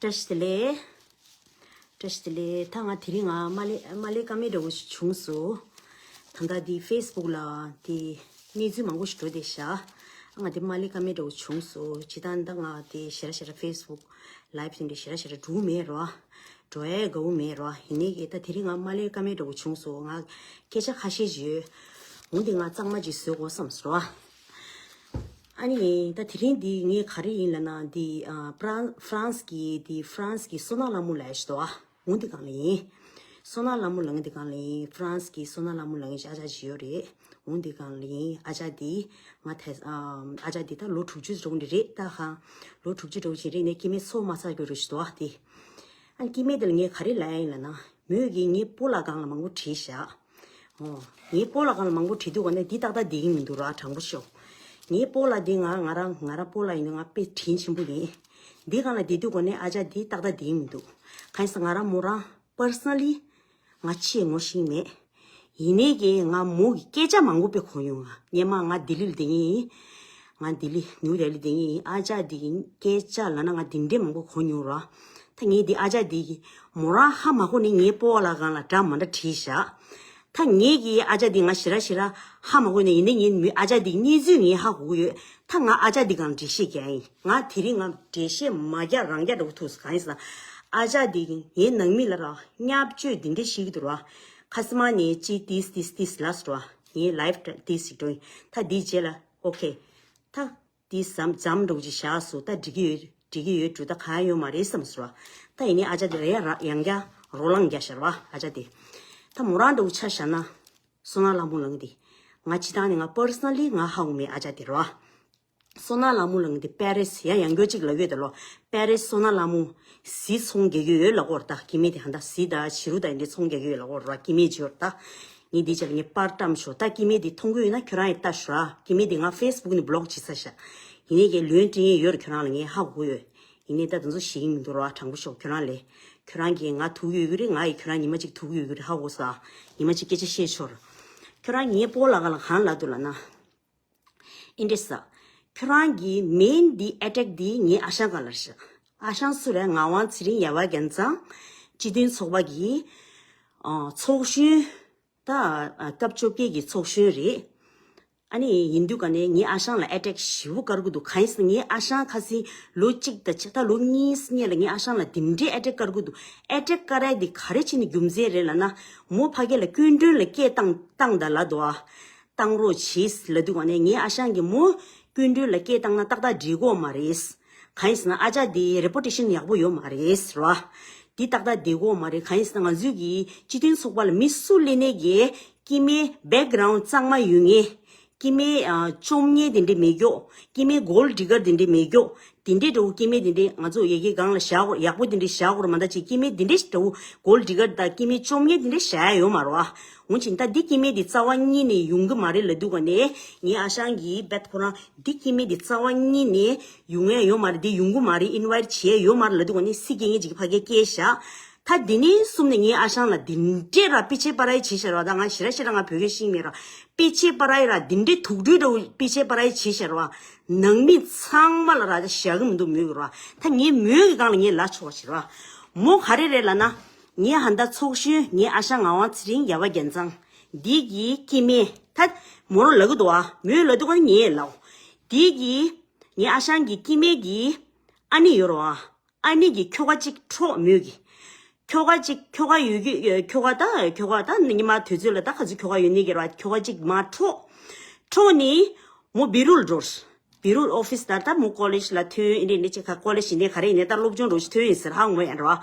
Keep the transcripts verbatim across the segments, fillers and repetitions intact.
བཀྲ་ཤིས་བདེ་ལེགས། བཀྲ་ཤིས་བདེ་ལེགས། ད་ང་དེ་རིང་ང་མ་ལེ་མ་ལེ་ཀ་མེད་འདྲ་བོ་ཞིག་བྱུང་སོང་། ད་ལྟ་འདི་ཕེ་སི་བུག་ལ་དེ་གནས་ཚུལ་མང་པོ་ཞིག་འགྲོ་བསྡད་ཤག་ང་དེ་མ་ལེ་ཀ་མེད་འདྲ་བོ་བྱུང་སོང་། ཇི་ལྟར་ད་ང་དེ་ཞེ་དྲག་ཞེ་དྲག་ཕེ་སི་བུག་ལའེབ་དེ་འདྲ་ཞེ་དྲག་ཞེ་དྲག་འགྲོ་མེད་རོ། འགྲོ་ཡའི་དགའ་བོ་མེད་རོ། ཡིན་ནའི་གི་ད་དེ་རིང་ང་མ་ལེ་ཀ་མེད་འདྲ་བོ་བྱུང་སོང་། ང་སྐད་ཆ་ཁ་ཤས་ཤིག་ཡོད། འོ་འདི་ང་གཙང་མ་ཅིག་བཟོ་དགོས་བསམ་སོང་རོ། ཨ་ནི་ད་དེ་རིང་འདི་ངས་ག་རེ་ཡིན་ལབ་ན། འདི་ཨ་ཕ་རན་ཕ་རན་སི་གི་འདི་ཕ་རན་སི་གི་སོ་ན་ལྷ་མོ་ལབ་ཡ་ཞིག་འདུག་ཨ། འོ་འདི་སྒང་ལ་ཡིན། སོ་ན་ལྷ་མོ་ལབ་མཁན་འདི་སྒང་ལ་ཡིན། ཕ་རན་སི་གི་སོ་ན་ལྷ་མོ་ལབ་མཁན་ཞིག་ཨ་ཅག་ཅིག་ཡོད་རེད། འོ་འདི་སྒང་ལ་ཡིན། ཨ་ཅག་འདི་ང་ད་ཨ་ཨ་ཅག་འདི་ད་ལོ་དྲུག་ཅུ་འགྲོ་གི་རེད། ད་ཧ་ལོ་དྲུག་ཅུ་འགྲོ་གི་རེད། ནས་སྐྱེ་དམན་ཚོ་མ་ཚར་གྱི་རེད་ཞིག་འདུག་ཨ། དེ་ཨ་སྐྱེ་དམན་དེ་ལ་ངས་ག་རེ་ལབ་ཡ་ཡིན་ལབ་ན། མོས་གིས་ངའི་སྤོ་ལགས་སྒང་ལ་མང་པོ་བྲིས་ཤག་འོ། ངའི་སྤོ་ལགས་སྒང་ལ་མང་པོ་བྲིས་དུས་ག་ནས་འདི་ཏག་ཏག་བསྡད་ཀྱི་མི་འདུག་ར། དྲང་པོ་ཤོད། ངའི་སྤོ་ལགས་འདི་ང་ང་རང་ང་རང་སྤོ་ལགས་ཡིན་དུས་ང་དཔེ་དྲིན་ཆེན་པོ་ཡིན། འདི་སྒང་ལ་བསྡད་དུས་ག་ནས་ཨ་ཅག་འདི་ཏག་ཏག་བསྡད་ཀྱི་མི་འདུག་གང་ཡིན་ཟེར་ང་རང་མོ་རང་པར་སོ་ན་ལི་ང་ཆེས་ངོ་ཤེས་མེད། ཡིན་ནའི་གི་ང་མོ་གི་སྐད་ཆ་མང་པོ་དཔེ་གོ་མྱོང་། ང་སྔོན་མ་ང་ལྡི་ལི་ལ་བསྡད་མཁན་ཡིན། ང་ལྡི་ལི་ནིའུ་ལྡི་ལི་བསྡད་མཁན་ཡིན། ཨ་ཅག་འདི་གི་སྐད་ཆ་ལབ་ན་ང་འདི་འདྲས་མང་པོ་གོ་མྱོང་ར། ད་ངས་འདི་ཨ་ཅག་འདི་གི་མོ་རང་ཧ་མ་གོ་ནས་ངའི་སྤོ་ལགས་སྒང་ལ་འདྲ་མ་འདྲ་བྲིས་ཤག་ད་ངས་གི་ཨ་ཅག་འདི་ང་ཞེ་དྲག་ཞེ་དྲག་ཧ་མ་གོ་ནས། ཡིན་ནའི་ངས་མི་ཨ་ཅག་འདི་གི་གནས་ཚུལ་ངས་ཧ་གོ་གི་ཡོད། ད་ང་ཨ་ཅག་འདི་སྒང་ལ་འགྲེལ་བཤད་རྒྱག་ཡིན། ང་དེ་རིང་ང་འགྲེལ་བཤད་མ་རྒྱག་རང་རྒྱག་འདྲ་བོ་ཐུག་སོང་། གང་ཡིན་ཟེར་ན་ཨ་ཅག་འདི་གི་ངའི་ནང་མི་ལ་ར་བརྙས་བཅོས་འདི་འདྲས་བཤད་ཀྱི་འདུག་ར། ཁ་སང་ནས་ཅི་ཏིས་ཏིས་ཏིས་ལབ་སོང་ར། ངའི་ལའེབ་ཏིས་ཞིག་འགྲོ་ཡིན། ད་འདིའི་རྗེས་ལ་ཨོ་ཁེ། ད་འདི་ཟམ་ཟམ་འདྲ་བོ་ཅིག་བཞག་སོང་། ད་འགྲིག་གི་ཡོད་འགྲིག་གི་ཡོད་འགྲོ། ད་གང་ཡོད་མ་རེད་བསམ་སོང་ར། ད་ཡིན་ནའི་ཨ་ཅག་དེ་ར་ཡ་ར་ཡང་བསྐྱར་རོ་ལངས་རྒྱག་ཤར་བ་ཨ་ཅག་དེ། ད་མོ་རང་འདྲ་བོ་ཆ་བཞག་ན། སོ་ན་ལྷ་མོ་ལབ་མཁན་དེ། ང་སྤྱིར་བཏང་ནས་ང་པར་སོ་ན་ལི་ང་ཧ་གོ་མེད་ཨ་ཅག་དེ་ར། སོ་ན་ལྷ་མོ་ལབ་མཁན་དེ་པེ་རིས་ཡང་ཡང་སྐྱར་ཅིག་ལབ་ཡོད་དེ་ལོ། པེ་རིས་སོ་ན་ལྷ་མོ་གཟི་ཚོང་རྒྱག་གི་ཡོད་ལབ་ཀྱི་ཡོད་རེད། ད་སྐྱེ་དམན་དེ་ཧ་ད་གཟི་དང་བྱི་རུ་དང་འདི་ཚོང་རྒྱག་གི་ཡོད་ལབ་ཀྱི་ཡོད་རེད། སྐྱེ་དམན་ཅིག་ཡོད་རེད་ད། ངས་འདི་ཆ་ལ་ངས་པར་བཀྲམ་ཤོག་ད་སྐྱེ་དམན་འདི་མཐོང་གི་ཡོད་ན་ཁྱོད་རང་ཡང་ལྟ་ཤོག་ར། སྐྱེ་དམན་འདི་ང་ཕེ་སི་བུག་ནས་བློག་བྱེད་ཚར་ཤག་ཡིན་ནའི་ཀྱི་ལན་སྤྲད་ཡས་ཡོད་རེད། ཁྱོད་རང་ལ་ངས་ཧ་གོ་ཡོད། ཡིན་ནའི་ད་དེ་ཚོ་ཤེས་ཀྱི་མི་འདུག་ར། དྲང་པོ་ཤོད། ཁྱོད་རང་ལས། ཁྱོད་རང་གིས་ང་ཐུག་ཡོད་ཀྱི་རེད། ང་ཡིས་ཁྱོད་རང་ཉི་མ་གཅིག་ཐུག་ཡོད་ཀྱི་རེད། ཧ་གོ་སོང་། ཉི་མ་གཅིག་སྐད་ཆ་བཤད་ཆོག་ར། ཁྱོད་རང་ངའི་སྤོ་ལགས་སྒང་ལ་གང་ལབ་འདུག་ལབ་ན། ཨིན་འདྲས་ཟེར། ཁྱོད་རང་གི་མེན་འདི་ཨེ་ཊེག་འདི་ངའི་ཨ་ཞང་སྒང་ལ་རེད་ཤག་ཨ་ཞང་སུ་རེད། ངག་དབང་ཚེ་རིང་ཡ་ཝ་རྒྱལ་མཚན་སྤྱི་མཐུན་ཚོགས་པ་གི་ཨ་ཚོགས་གཞོན། ད་ཨ་སྐབས་བཅོ་བརྒྱད་ཀྱི་ཚོགས་གཞོན་རེད། ཨ་ནི་ཡིན་དུས་ག་ནས་ངའི་ཨ་ཞང་ལ་ཨེ་ཊེག་ཞེ་པོ་བཀར་གི་འདུག་གང་ཡིན་ཟེར་ན་ངའི་ཨ་ཞང་ཁ་སང་ལོ་གཅིག་དང་ཕྱེད་ད་ལོ་གཉིས་སྔོན་ལ་ངའི་ཨ་ཞང་ལ་འདི་འདྲའི་ཨེ་ཊེག་བཀར་གི་འདུག་ཨེ་ཊེག་བཀར་ཡ་འདི་ག་རེ་བྱས་ནས་རྒྱུ་མཚན་རེད་ལབ་ན། མོ་ཕ་གི་ལ་སྐུ་མགྲོན་ལ་སྐད་བཏང་བཏང་ད་ལབ་འདུག་ཨ། བཏང་རོགས་བྱེད་ལབ་དུས་ག་ནས་ངའི་ཨ་ཞང་གིས་མོ་སྐུ་མགྲོན་ལ་སྐད་བཏང་ན་ཏག་ཏག་འགྲིག་གི་མ་རེད། གང་ཡིན་ཟེར་ན་ཨ་ཅག་འདི་རེ་པུ་ཊེ་ཤན་ཡག་པོ་ཡོད་མ་རེད་ཟེར་བ། འདི་ཏག་ཏག་བསྡད་ཀྱི་མ་རེད། གང་ཡིན་ཟེར་ན་ང་ཚོའི་གི་སྤྱི་མཐུན་ཚོགས་པ་ལ་མི་སུ་སླེབས་ནའི་གི་སྐྱེ་དམན་བེག་གྷ་རའུན་ཌི་གཙང་མ་ཡོད་མཁན། སྐྱེ་དམན་ཨ་བཅོམ་མཁན་དེ་འདྲས་མེད་ཀྱོག་སྐྱེ་དམན་གོལ་ཌི་གར་དེ་འདྲས་མེད་ཀྱོག་དེ་འདྲས་འདྲ་བོ་སྐྱེ་དམན་དེ་འདྲས་ང་ཚོ་ཡ་གི་སྒང་ལ་བཞག་ཡག་པོ་དེ་འདྲས་བཞག་དགོས་རེད་མ་གཏོགས་ཅིག་སྐྱེ་དམན་དེ་འདྲས་འདྲ་བོ་གོལ་ཌི་གར་དང་སྐྱེ་དམན་བཅོམ་མཁན་དེ་འདྲས་བཞག་ཡ་ཡོད་མ་རེད་བ། འོན་ཀྱང་ད་འདི་སྐྱེ་དམན་དེ་རྩ་བ་ཉིད་ནས་ཡོང་གི་མ་རེད་ལབ་དུས་ག་ནས་ངའི་ཨ་ཞང་གིས་རྦད་ཁོ་རང་འདི་སྐྱེ་དམན་དེ་རྩ་བ་ཉིད་ནས་ཡོང་ཡ་ཡོད་མ་རེད། འདི་ཡོང་གི་མ་རེད། ཨིན་ཝའི་ཊི་བྱས་ཡ་ཡོད་མ་རེད་ལབ་དུས་ག་ནས་སི་སྐད་ངན་ཅིག་ཕ་གིར་སྐྱེས་ཤག་ད་འདི་ནས་གསུམ་ནས་ངའི་ཨ་ཞང་ལ་འདི་འདྲས་ར་དཔེ་ཆའི་པར་རིས་བྱས་ཤག་ར། ད་ང་ཞེ་དྲག་ཞེ་དྲག་ང་བོད་སྐད་ཤེས་མེད་ར། དཔེ་ཆའི་པར་རིས་ར་འདི་འདྲས་དུག་སྦྲུལ་འདྲ་བོ་དཔེ་ཆའི་པར་རིས་བྱས་ཤག་ར། ནང་མི་ཚང་མ་ལ་ར་བཞག་གི་མི་འདུག་མོས་གི་ར། ད་ངས་མོས་གི་སྒང་ལ་ངས་ལབ་ཆོག་པ་བྱེད་ར། མོ་ག་རེ་རེད་ལབ་ན། ངའི་ཧ་ད་ཚོགས་གཞོན་ངའི་ཨ་ཞང་ངག་དབང་ཚེ་རིང་ཡ་ཝ་རྒྱལ་མཚན་འདི་གི་སྐྱེ་དམན་ད་མོ་རང་ལབ་གི་འདུག་ཨ། མོས་ལབ་དུས་ག་ནས་ངས་ལབ། འདི་གི་ངའི་ཨ་ཞང་གི་སྐྱེ་དམན་གི་ཨ་ནེ་ཡོད་རེད་བ། ཨ་ནེ་གི་ཁྱོ་ག་གཅིག་འཕྲོག་མོས་གི། ཁྱོ་ག་གཅིག་ཁྱོ་ག་ཡོད་གི་ཁྱོ་ག་ད་ཁྱོ་ག་ད་ཉི་མ་དུས་ཚོད་ལ་ད་ག་ཚོད་ཁྱོ་ག་ཡོད་ནི་གི་ར། ཁྱོ་ག་གཅིག་མར་འཕྲོག་འཕྲོག་ནི་མོ་བི་རུ་ལ་འགྲོ། བི་རུ་ཨོ་ཕི་སི་ད་ད་མོ་ཀོ་ལེཇ་ལ་ཐོན་ཡིན་ནི་ཅིག་ག་ཀོ་ལེཇ་ཡིན་ནི་ག་རེ་ཡིན་ནི་ད་སློབ་སྦྱོང་འགྲོ་ཞིག་ཐོན་ཡིན་ཟེར་ཧ་ངོ་ཡ་འགྲོ།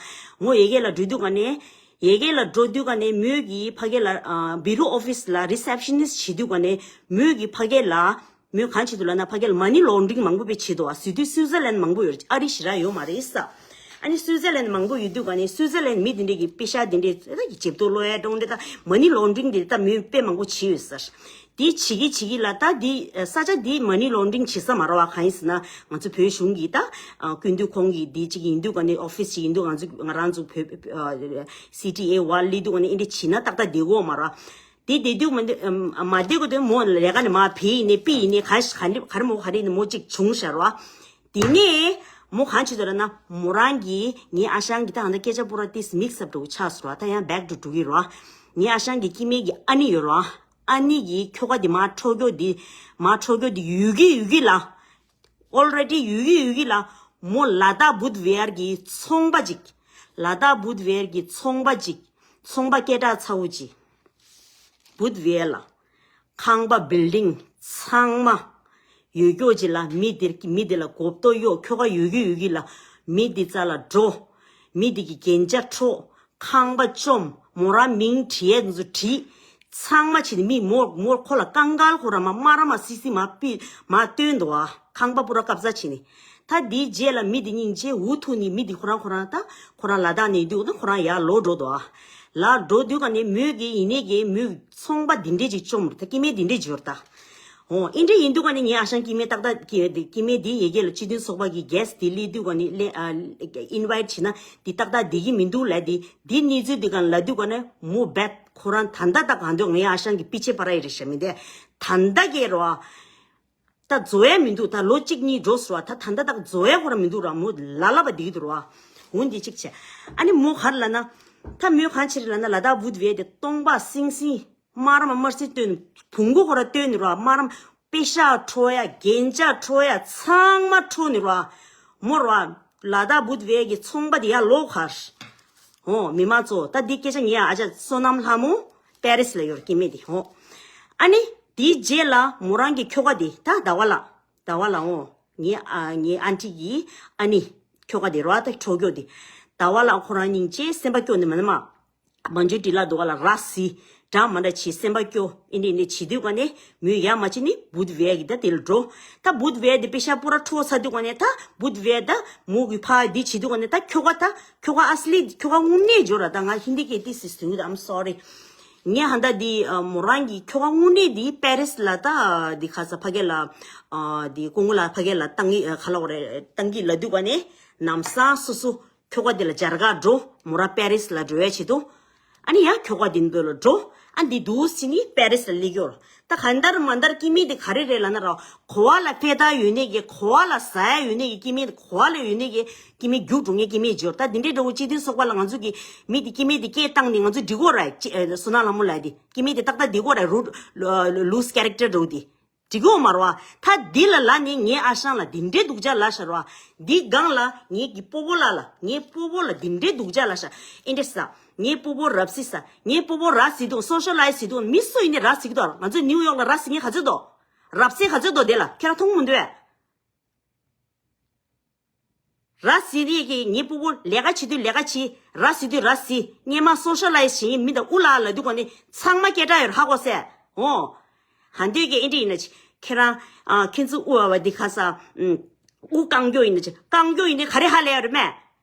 མོ་ཡ་གི་ལ་འགྲོ་དུས་ག་ནས་ཡ་གི་ལ་འགྲོ་དུས་ག་ནས་མོས་གི་ཕ་གི་ལ་བི་རུ་ཨོ་ཕི་སི་ལ་རི་སེབ་ཤི་ནིས་ཊི་བྱེད་དུས་ག་ནས་མོས་གི་ཕ་གི་ལ། མོས་གང་བྱེད་འདུག་ལབ་ན་ཕ་གི་ལ་མ་ནི་ལོན་ཌ་རིང་མང་པོ་དཔེ་བྱེད་འདུག་ཨ། སུའི་དུས་སུའི་ཛར་ལན་མང་པོ་ཡོད་རེད། ཨ་རི་ཞེ་དྲག་ཡོད་མ་རེད་ས། ཨ་ནི་སུའི་ཛར་ལན་མང་པོ་ཡོད་དུས་ག་ནས་སུའི་ཛར་ལན་མི་དེ་འདྲས་ཀྱི་པེ་ཤ་དེ་འདྲས་ད་ཀྱི་ཇེབ་ཏོ་ལོ་ཡ་ཀྲོང་འདྲས་ད་མ་ནི་ལོན་ཌ་རིང་དེ་ད་མོས་དཔེ་མང་པོ་བྱེད་ཡོད་ས། དེ་བྱེད་ཀྱི་བྱེད་ཀྱི་ལ་ད་དེ་ས་ཆ་དེ་མ་ནི་ལོན་ཌ་རིང་བྱེད་ས་མ་རེད་བ། གང་ཡིན་ཟེར་ན་ང་ཚོ་བོད་གཞུང་གི་ད་སྐུ་མདུན་ཁོང་གི་དེ་གཅིག་ཡིན་དུས་ག་ནས་ཨོ་ཕི་སི་གཅིག་ཡིན་དུས་ང་ཚོ་ང་རང་ཚོ་བོད་སི་ཊི་ཨེ་ཝར་ལི་དུས་ག་ནས་ཨེ་འདྲས་བྱེད་ན་ཏག་ཏག་བསྡད་གོ་མ་རེད། དེ་བསྡད་དུས་མ་འདི་མ་བསྡད་གོ་དེ་མོ་ལས་ཀ་ནས་མ་བེ་ཡིན་ནས་པི་ཡིན་ནས་ག་ཞིག་ག་འདི་ག་རེ་མོ་ག་རེ་ནས་མོ་གཅིག་བྱུང་ཤར་བ། དེ་ནས་ མོ་གང་བྱེད་འདུག་ལབ་ན། མོ་རང་གིས་ངའི་ཨ་ཞང་གི་ད་ཧང་ད་སྐད་ཆ་པུ་ར་ཏིས་མིག་སབ་འགྲོ་ཆགས་སོང་ར། ད་ཡང་བེག་ཏུ་འགྲོ་གི་ར། ངའི་ཨ་ཞང་གི་སྐྱེ་དམན་གྱི་ཨ་ནེ་ཡོད་ར། ཨ་ནེ་གིས་ཁྱོ་ག་དེ་མར་འཕྲོག་རྒྱུ་དེ་མར་འཕྲོག་རྒྱུ་དེ་ཡོད་ཀྱི་ཡོད་ཀྱི་ལ། ཨོལ་རེ་ཌི་ཡོད་ཀྱི་ཡོད་ཀྱི་ལ། མོ་ལ་དྭགས་བུད་ཝེར་གྱི་ཚོང་པ་ཅིག་ལ་དྭགས་བུད་ཝེར་གྱི་ཚོང་པ་ཅིག་ཚོང་པ་སྐད་གྲགས་ཚ་བོ་ཅིག་བུད་ཝེར་ལ། ཁང་པ་བིལ་ཌིང་ཚང་མ་ཡོད་ཀྱོག་ཅིག་ལ། མི་དེར་མི་དེ་ལ་གོ་བརྡ་གཡོག། ཁྱོ་ག་ཡོད་ཀྱི་ཡོད་ཀྱི་ལ། མི་དེ་རྩ་ལ་འགྲོ། མི་དེ་གི་རྒྱན་ཆ་འཕྲོག་ཁང་པ་བཅོམ། མོ་རང་མིང་བྲིས་ཡས་དེ་ཚོ་བྲིས། ཚང་མ་བྱས་ནས་མི་མོ་མོ་ཁོ་ལ་ཀང་ཀལ་ཁོ་ར་མ་སྨ་ར་མ་སི་སི་མ་པི་མ་བཏོན་འདུག་ཨ། ཁང་པ་པུ་ར་ཀབ་ཟ་བྱས་ནས། ད་དེའི་རྗེས་ལ་མི་དེ་སྙིང་རྗེ་འུ་ཐུག་ནས་མི་དེ་ཁོ་རང་ཁོ་རང་ད་ཁོ་རང་ལ་དྭགས་ནས་འདུག་ད་ཁོ་རང་ཡར་ལོག་འགྲོ་འདུག་ཨ། ལ་འགྲོ་དུས་ག་ནས་མོས་གི་ཡིན་ནས་གི་མོས་ཚོང་པ་འདི་འདྲས་ཅིག་བཅོམ་རེད། ད་སྐྱེ་དམན་འདི་འདྲས་ཅིག་ཡོད་རེད་ད། འོ་ཨིན་འདྲས་ཡིན་དུས་ག་ནས་ངའི་ཨ་ཞང་སྐྱེ་དམན་ཏག་ཏག་སྐྱེ་སྐྱེ་དམན་འདི་ཡ་གི་ལ་སྤྱི་མཐུན་ཚོགས་པ་གི་གྷེ་སི་ཊི་དེ་སླེབས་དུས་ག་ནས་ལེ་ཨ་ཨིན་ཝའི་ཊི་བྱས་ན་འདི་ཏག་ཏག་བསྡད་ཀྱི་མི་འདུག་ལབ། དེ་འདི་གནས་ཚུལ་འདི་ག་ལབ་དུས་ག་ནས་མོ་བེད་ཁོ་རང་ད་ལྟ་ད་གང་འདོད་ངའི་ཨ་ཞང་གི་པི་ཆེ་པ་ར་ཡི་རེད་ཤ་མི་འདས། ད་ལྟ་སྐྱེ་རོ་ཨ། ད་རྫོགས་ཡ་མི་འདུག་ད་ལོ་གཅིག་གཉིས་འགྲོ་སོང་བ། ད་ད་ལྟ་ད་རྫོགས་ཡ་ཁོ་རང་མི་འདུག་ར། མོ་ལ་ལ་བ་བསྡད་ཀྱི་འདུག་ར། འོ་འདི་གཅིག་བྱས། ཨ་ནི་མོ་ག་རེ་ལབ་ན། ད་མོས་གང་བྱེད་རེད་ལབ་ན། ལ་དྭགས་བུད་ཝེར་དེ་སྟོང་པ་སིང་སིང་། སྨ་ར་མ་དམར་སེར་བཏོན། བོང་གུ་ཁོ་ར་བཏོན་ནི་ར། སྨ་ར་མ་པེ་ཤག་འཕྲོག་ཡ། རྒྱན་ཆ་འཕྲོག་ཡ། ཚང་མ་འཕྲོག་ནི་ར། མོ་ར་ལ་དྭགས་བུད་ཝེར་གྱི་ཚོང་པ་དེ་ཡར་ལོག་གར། འོ་མི་མང་ཚོ་ད་འདི་སྐད་ཆ་ངའི་ཨ་ཅག་བསོད་ནམས་ལྷ་མོ་པེ་རིས་ལ་ཡོད་ར་སྐྱེ་དམན་དེ། འོ་ཨ་ནི་དེའི་རྗེས་ལ་མོ་རང་གི་ཁྱོ་ག་དེ་ད་ཟླ་བ་ལགས། ཟླ་བ་ལགས་འོ། ངའི་ཨ་ངའི་ཨན་ཊི་གི་ཨ་ནེ་ཁྱོ་ག་དེ་ར་ད་འཕྲོག་རྒྱུ་དེ། ཟླ་བ་ལགས་ཁོ་རང་སྙིང་རྗེ་སེམས་པ་སྐྱོ་ནི་མ་ནི་མ། མ་འཇུ་དྲི་ལ་འདུག་ག་ལ་ར་སི་འདྲ་མ་འདྲ་བྱེད། སེམས་པ་སྐྱོ་ཨིན་འདྲ་ཨིན་འདྲ་བྱེད་དུས་ག་ནས་མོས་ཡ་མ་བྱེད་ནི་བུད་ཝེར་གི་ད་དེ་ལ་འགྲོ། ད་བུད་ཝེར་དེ་པེ་ཤག་པུ་ར་འཕྲོག་ཚར་དུས་ག་ནས་ད་བུད་ཝེར་ད་མོ་གི་ཕ་དེ་བྱེད་དུས་ག་ནས་ད་ཁྱོ་ག་ད་ཁྱོ་ག་ཨ་སི་ལི་ཁྱོ་ག་དངོས་གནས་འབྱོར་ར། ད་ང་ཧིན་དི་སྐད་this is stupid, I'm sorry. ངས་ཧ་ད་དེ་མོ་རང་གི་ཁྱོ་ག་དངོས་གནས་དེ་པེ་རིས་ལ་ད་དེ་ཁ་ས་ཕ་གི་ལ་དེ་ཀུང་གུ་ལ་ཕ་གི་ལ་བཏང་གི་ག་ལ་བ་རེད། བཏང་གི་ལབ་དུས་ག་ནས་ནམ་སང་སོ་སོ་ཁྱོ་ག་དེ་ལ་སྦྱར་ག་འགྲོ། མོ་ར་པེ་རིས་ལ་འགྲོ་ཡ་བྱེད་དོ། ཨ་ནི་ཡང་ཁྱོ་ག་དེ་འདོད་ལ་འགྲོ། ཨ་འདི་འདུག་སེ་ནི་པེ་རིས་ལ་སླེབས་ཡོད། ད་གང་ལྟར་མ་ལྟར་སྐྱེ་དམན་དེ་ག་རེ་རེད་ལབ་ན་ར། གོ་བ་ལ་ཕན་ཐོགས་ཡོད་ནས་ཀྱི་གོ་བ་ལ་ཟ་ཡ་ཡོད་ནས་ཀྱི་སྐྱེ་དམན་གོ་བ་ལ་ཡོད་ནས་ཀྱི་སྐྱེ་དམན་རྒྱུགས་འགྲོ་ངེས་སྐྱེ་དམན་འབྱོར། ད་འདི་འདྲའི་འདྲ་བོ་སྤྱི་མཐུན་ཚོགས་པ་ལ་ང་ཚོ་གི་མི་དེ་སྐྱེ་དམན་དེ་སྐད་བཏང་ནས་ང་ཚོ་འགྲིག་གོ་ར། བསོད་ནམས་ལྷ་མོ་ལ་དེ་སྐྱེ་དམན་དེ་ཏག་ཏག་འགྲིག་གོ་ར། རུ་ལུས་ཀེ་རེག་ཊར་འདྲ་བོ་དེ། འགྲིག་གི་ཡོད་མ་རེད་བ། ད་འདི་ལ་ལ་ནི་ངའི་ཨ་ཞང་ལ་འདི་འདྲའི་སྡུག་ཅག་ལབ་ཤག་རེད་བ། འདི་སྒང་ལ་ངའི་གི་སྤོ་བོ་ལ་ལ་ངའི་སྤོ་བོ་ལ་འདི་འདྲའི་སྡུག་ཅག་ལབ་ཤག་ཨེ་འདྲ་ས། ངའི་སྤོ་བོ་རབ་སྲིད་ས། ངའི་སྤོ་བོ་ར་སྲིད་འདུག་སོ་ཤ་ལའི་སི་སྲིད་འདུག་མི་སུ་ཡིན་ནི་ར་སྲིད་ཀྱི་འདུག་ང་ཚོ་ནིའུ་ཡོག་ལ་ར་སྲིད་ངེས་ག་ཚོད་འདུག་རབ་སྲིད་ག་ཚོད་འདུག་དེ་ལ་ཁྱེད་རང་མཐོང་མི་འདུག་ཨེ། ར་སྲིད་དེ་གི་ངའི་སྤོ་བོ་ལས་ཀ་བྱེད་དུས་ལས་ཀ་བྱེད། ར་སྲིད་དུས་ར་སྲིད། སྔས་མ་སོ་ཤ་ལའི་སི་བྱེད་མཁན་མི་དང་དབུ་ལ་ལ་དུས་གོ་ནི་ཚང་མ་སྐད་གྲགས་ཡོད་རེད། ཧ་གོ་སོང་། འོ། ཧ་འདོད་ཀྱི་ཨེ་འདྲ་ཡིན་ན་ཅི། ཁྱེད་རང་ཨ་ཁྱེད་ཚོ་དབུ་བ་བ་འདི་ཁ་ས་ཨུམ། དབུ་རྐང་མགྱོགས་ཡིན་ན་ཅི། རྐང་མགྱོགས་ཡིན་ན་ག་རེ་ཧ་ལས་ཡོད་རེད་མེད།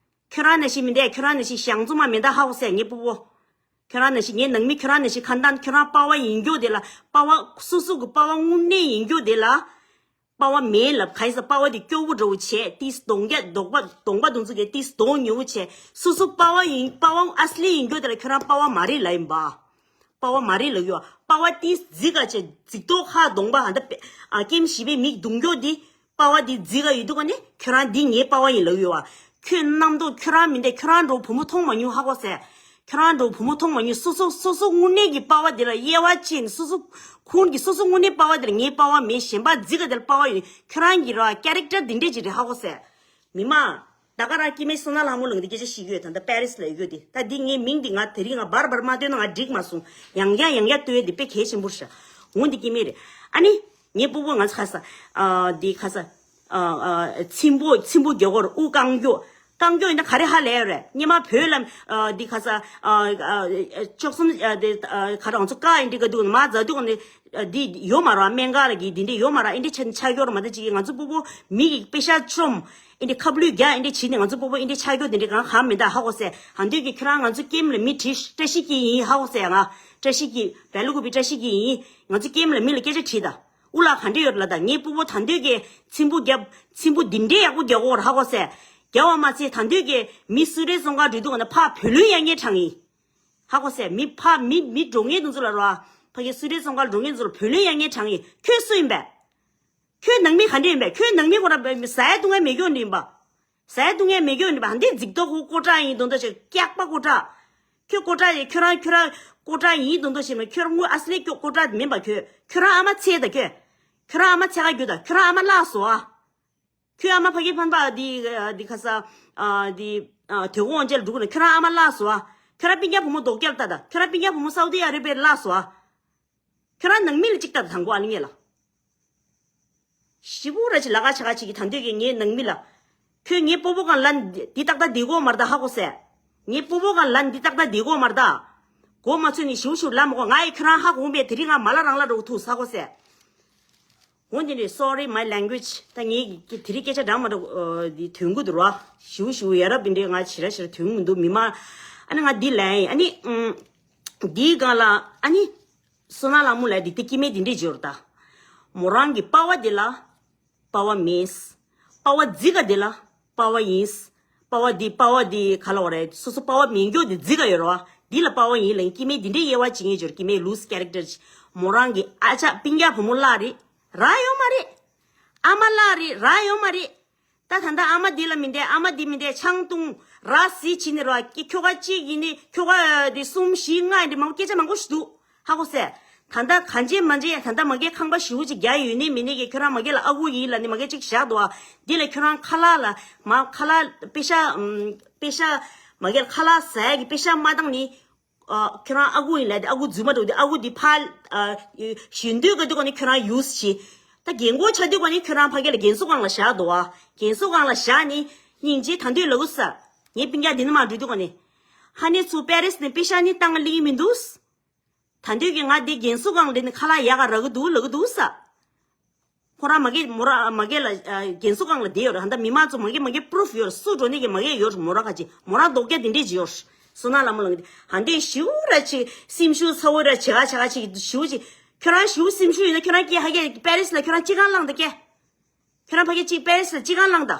ཁྱོད་རང་ནང་བཞིན་མི་འདས། ཁྱོད་རང་ནང་བཞིན་ཞང་ཚོ་མ་མི་འདའ་ཧ་གོ་སོང་། ངའི་སྤོ་བོ། ཁྱོད་རང་ནང་བཞིན་ངའི་ནང་མི་ཁྱོད་རང་ནང་བཞིན་ཁ་འདམ། ཁྱོད་རང་པ་ཕ་ཡིན་རྒྱུ་དེ་ལ་པ་ཕ་སོ་སོ་གི་པ་ཕ་དངོས་གནས་ཡིན་རྒྱུ་དེ་ལ། པ་ཕ་མེད་ལབ་ག་ཡིན་ཟེར། པ་ཕ་དེ་སྐྱོ་བོ་འདྲ་བོ་བྱས་ཏིས་གདོང་རྒྱ་གདོང་པ་གདོང་པ་གདོང་ཚུགས་ཀྱི་ཏིས་གདོང་ཉེ་བོ་བྱས། སོ་སོ་པ་ཕ་ཡིན་པ་ཕ་ཨ་སི་ལི་ཡིན་རྒྱུ་དེ་ལ་ཁྱོད་རང་པ་ཕ་མ་རེད་ལབ་ཡིན་པ། པ་ཕ་མ་རེད་ལབ་ཡོད། པ་ཕ་ཏིས་རྫིག་ག་བྱས་རྫིག་མདོག་ཁ་གདོང་པ་ཧ་འདའ་པེ་ཨ་ཀེམ་བཞི་པའི་མིག་གདུང་རྒྱུ་དེ། པ་ཕ་འདི་རྫིག་ག་ཡོད་དུས་ག་ནས་ཁྱོད་རང་འདི་ངའི་པ་ཕ་ཡིན་ལབ་ཡོད་བ། ཁྱོད་རྣམ་རྟོག་ཁྱོད་རང་མི་འདས། ཁྱོད་རང་འདྲ་བོ་བུ་མོ་མཐོང་མ་མྱོང་ཧ་གོ་སོང་། ཁྱོད་རང་འདྲ་བོ་བུ་མོ་མཐོང་མ་མྱོང་། སོ་སོ་སོ་སོ་དངོས་གནས་ཀྱི་པ་ཕ་འདི་ལ་དབྱེ་བ་ཕྱེ་ནས་སོ་སོ་ཁོང་གི་སོ་སོ་དངོས་གནས་པ་ཕ་འདི་ལ་ངའི་པ་ཕ་མེད། གཞན་པ་རྫིག་ག་འདི་ལ་པ་ཕ་ཡོད། ཁྱོད་རང་གི་ར་ཀེ་རེག་ཊར་འདི་འདྲས་ཅིག་རེད་ཧ་གོ་སོང་། མི་མང་། ད་ག་རང་སྐྱེ་དམན་བསོད་ནམས་ལྷ་མོ་ལགས་འདི་སྐད་ཆ་བཤད་ཀྱི་ཡོད། ད་ལྟ་པེ་རིས་ལ་ཡོད་ཀྱི་དེ། ད་འདི་ངའི་མིང་འདི་ང་དེ་རིང་ང་བར་བར་མ་བཏོན་ན་ང་འགྲིག་མ་སོང་། ཡང་བསྐྱར་ཡང་བསྐྱར་བཏོན་ཡས་འདི་དཔེ་གལ་ཆེན་པོ་རེད་ཤག་འོ་འདི་སྐྱེ་དམན་རེད། ཨ་ནི་ངའི་སྤོ་བོ་ང་ཚོ་ཁ་ས་ཨ་འདི་ཁ་ས་ཨ་ཨ་ཚིམ་པོ་ཚིམ་པོ་རྒྱག་གོ་ར། དབུ་རྐང་མགྱོགས། རྐང་མགྱོགས་ཡིན་ན་ག་རེ་ཧ་ལས་ཡོད་རེད། སྔས་མ་བོད་ལ་ཨ་འདི་ཁ་ས་ཨ་ཨ་ཅོག་གསུམ་ཨ་འདི་ཨ་ག་རེ་ང་ཚོ་ཀ་ཨེ་འདྲི་ག་འདུག་མ་ཛ་འདུག་ནི། འདི་ཡོད་མ་རེད། སྨན་ཁང་ལ་གི་འདི་འདྲས་ཡོད་མ་རེད། ཨེ་འདྲས་ཆ་ཆ་ཡོད་རེད་མ། ད་ཅིག་ང་ཚོ་སྤོ་བོ་མི་གི་པེ་ཤ་བཅོམ། ཨེ་འདྲས་ཁབ་ལུད་རྒྱག་ཨེ་འདྲས་བྱས་ནས་ང་ཚོ་སྤོ་བོ་ཨེ་འདྲས་ཆ་ཡོད་འདི་འདྲས་གང་གང་མི་འདུག་ཧ་གོ་སོང་། ཧ་འདོད་ཀྱི་ཁྱོད་རང་ང་ཚོ་ཀེམ་ལ་མི་བྲིས། བཀྲ་ཤིས་སྐྱིད་ཡིན་ཧ་གོ་སོང་། ང་བཀྲ་ཤིས་སྐྱིད་བལ་ལུ་གུ་པི་བཀྲ་ཤིས་སྐྱིད་ཡིན། ང་ཚོ་ཀེམ་ལ་མི་ལ་སྐད་ཆ་དྲིས་ད། དབུ་ལ་ག་འདྲས་ཡོད་ལ། ད་ངའི་སྤོ་བོ་ད་འདོད་ཀྱི་ཚིམ་པོ་རྒྱབ། ཚིམ་པོ་འདི་འདྲས་ཡག་པོ་རྒྱག་གོ་ར་ཧ་གོ་སོང་། རྒྱག་པ་མ་ཚད་ད་འདོད་ཀྱི་མི་སུ་རེ་སོང་ག་འགྲོ་དུས་ག་ནས་ཕ་བུ་ལོན་ཡ་ངའི་གྲངས་ཡིན། ཧ་གོ་སོང་། མི་ཕ་མི་མི་འགྲོ་ངེས་དུ་ཚོ་ལ་རོ། ཕ་གི་སུ་རེ་སོང་ག་འགྲོ་ངེས་ཚོ་ལ་བུ་ལོན་ཡ་ངའི་གྲངས་ཡིན། ཁྱོད་སུ་ཡིན་པས། ཁྱོད་ནང་མི་ག་འདྲས་ཡིན་པས། ཁྱོད་ནང་མི་ཁོ་ར་ཟ་ཡ་བཏུང་ཡ་མེད་ཀྱོག་འདྲ་ཡིན་པ། ཟས་འཐུང་མཁན་མེད་རྒྱུ་ནི་བ་འདི་རྫིག་མདོག་ཁོ་ཀོ་ཀྲ་ཡིན་མདོག་མདོག་བྱེད། སྐྱག་པ་ཀོ་ཀྲ། ཁྱོད་ཀོ་ཀྲ་ཡིན། ཁྱོད་རང་ཁྱོད་རང་ཀོ་ཀྲ་ཡིན་མདོག་མདོག་བྱེད་མ། ཁྱོད་རང་དངུལ་ཨ་སི་ལེ་ཀྱོ་ཀོ་ཀྲ་མིན་པ། ཁྱོད་ཁྱོད་རང་ཨ་མ་ཚེ་ད་ཁྱོད། ཁྱོད་རང་ཨ་མ་ཚེ་ག་རྒྱུ་ད། ཁྱོད་རང་ཨ་མ་བརླག་སོང་ཨ། ཁྱོད་ཨ་མ་ཕ་གི་ཕན་པ་འདི་འདི་ཁ་ས་འདི་དོལ་པོ་དབང་ཆེན་ལ་འགྲོ་གི་ན། ཁྱོད་རང་ཨ་མ་བརླག་སོང་ཨ། ཁྱོད་རང་སྤུན་ཀྱག་བུ་མོ་རྡོག་རྒྱག་ལ་ལྟ་ད། ཁྱོད་རང་སྤུན་ཀྱག་བུ་མོ་སའུ་ཏི་ཨ་རེ་བྷི་ཡར་བརླག་སོང་ཨ། ཁྱོད་རང་ནང་མི་ལ་གཅིག་ལྟ་ད། དང་པོ་ཨ་ལི་ངེ་ལ། ཞི་བུ་ར་ཅིག་ལ་ཁ་ཆ་ཁ་ཅིག་གི་ད་འདོད་ཀྱི་ངའི་ནང་མི་ལ། ཁྱོད་ངའི་སྤོ་བོ་གང་ལ་འདི་ཏག་ཏག་འདི་གོ་མར་ད་ཧ་གོ་སེ། ངའི་སྤོ་བོ་གང་ལ་འདི་ཏག་ཏག་འདི་གོ་མར་ད། གོ་མ་ཚོད་ནི་ཞིའུ་ཞིའུ་ལ་མ་གོ། ང་ཡི་ཁྱོད་རང་ཧ་གོ་མེད། དེ་རིང་ང་མ་ལ་རང་ལ་རོ་ཐུག་ས་གོ་སེ། འོ་འདི་ནི་sorry my language། ད་ངའི་གི་དེ་རིང་སྐད་ཆ་འདྲ་མ་འདྲ་འདི་ཐོན་གི་འདུག་ར། ཞིའུ་ཞིའུ་ཡ་རབས་འདི་འདྲའི་ང་ཞེ་དྲག་ཞེ་དྲག་ཐོན་གི་མི་འདུག་མི་མ། ཨ་ནི་ང་འདི་ལན་ཨ་ནི་འདིའི་སྒང་ལ་ཨ་ནི། བསོད་ནམས་ལྷ་མོ་ལ་འདི་ཏི་སྐྱེ་དམན་འདི་འདྲས་བརྗོད་ད། མོ་རང་གི་པ་ཕ་འདི་ལ་པ་ཕ་མེད། པ་ཕ་རྫིག་ག་འདི་ལ་པ་ཕ་ཡིན། པ་ཕ་འདི་པ་ཕ་འདི་ག་ལ་བ་རེད། སོ་སོ་པ་ཕ་མེད་མགྱོགས་འདི་རྫིག་ག་ཡོད་རེད་བ། འདི་ལ་པ་ཕ་ཡིན་ལ་སྐྱེ་དམན་འདི་འདྲས་དབྱེ་བ་ཕྱེ་ངེས་བརྗོད། སྐྱེ་དམན་loose character་ཅིག་མོ་རང་གི་ཨ་ཅག་སྤུན་ཀྱག་བུ་མོ་བརླག་རེད། རག་ཡོད་མ་རེད། ཨ་མ་བརླག་རེད། རག་ཡོད་མ་རེད། ད་ད་ལྟ་ཨ་མ་འདི་ལ་མི་འདེད། ཨ་མ་འདི་མི་འདེད། ཆང་བཏུང་ར་སི་བྱིན་ནི་ར་ཀི་ཁྱོ་ག་གཅིག་ཡིན་ནི་ཁྱོ་ག་འདི་གསུམ་བཞི་ལྔ་ཡིན་འདི་མང་པོ་སྐད་ཆ་མང་པོ་ཞིག་འདུག་ཧ་གོ་སེ། ད་ལྟ་གང་བྱེད་མ་བྱེད་ད་ལྟ་མ་གིར་ཁང་པ་ཞེ་པོ་ཅིག་རྒྱག་ཡོད་ནི་མེད་ནི་གི་ཁྱོད་རང་མ་གིར་ལ་ཨ་ཁུ་ཡིན་ལ་ནི་མ་གིར་གཅིག་བཞག་འདུག་ཨ། འདི་ལ་ཁྱོད་རང་ཁ་ལག་ལ་མ་ཁ་ལག་པེ་ཤ་ཨམ་པེ་ཤ་མ་གིར་ཁ་ལག་ཟ་ཡ་གི་པེ་ཤ་མ་བཏང་ནི། ཨ། ཁྱོད་རང་ཨ་ཁུ་ཡིན་ལབ་དེ་ཨ་ཁུ་རྫུན་མ་འགྲོ་དེ་ཨ་ཁུ་དེ་ཕར། ཨ། ཞུ་འདོད་ག་དུས་ག་ནས་ཁྱོད་རང་ཡུས་བྱེད། ད་རྒན་གོག་ཆགས་དུས་ག་ནས་ཁྱོད་རང་ཕ་གི་ལ་རྒན་གསོ་ཁང་ལ་བཞག་འདུག་ཨ། རྒན་གསོ་ཁང་ལ་བཞག་ནས་སྙིང་རྗེ་ད་འདོད་ལ་གུ་ས། ངའི་སྤུན་ཀྱག་འདི་ནས་མར་འགྲོ་དུས་ག་ནས། ཧ་ནེ་ཚུ་པེ་རིས་ནས་པེ་ཤ་ནི་བཏང་ལེ་མི་འདུག་ད་འདོད་ཀྱི་ང་འདི་རྒན་གསོ་ཁང་ལ་ནི་ཁ་ལག་ཡག་ག་རག་གི་འདུག་ལ་གི་འདུག་ས། ཁོ་རང་མ་གི་མོ་ར་མ་གི་ལ་ཨ་རྒན་གསོ་ཁང་ལ་བསྡད་ཡོད་རེད། ཧ་ད་མི་མང་ཚོ་མ་གི་མ་གི་པུ་རུབ་ཡོད་རེད། སུ་འགྲོ་ནི་གི་མ་གི་ཡོད་རེད། མོ་ར་ག་ཅི་མོ་ར་རྡོག་རྒྱ་དེ་འདྲས་ཅི་ཡོད་རེད། བསོད་ནམས་ལྷ་མོ་ལ་ཧ་འདི་ཞིའུ་ར་ཅི་སེམས་ཤུགས་ཚ་བོ་ར་བྱེད་ག་བྱེད་ག་ཅིག་ཞིའུ་ཅི། ཁྱོད་རང་ཞིའུ་སེམས་ཤུགས་ཡོད་ན་ཁྱོད་རང་སྐྱེ་ཧ་གི་པེ་རིས་ལ་ཁྱོད་རང་ཅི་གང་བླངས་ད་སྐྱེ། ཁྱོད་རང་ཕ་གི་ཅིག་པེ་རིས་ལ་ཅི་གང་བླངས་ད།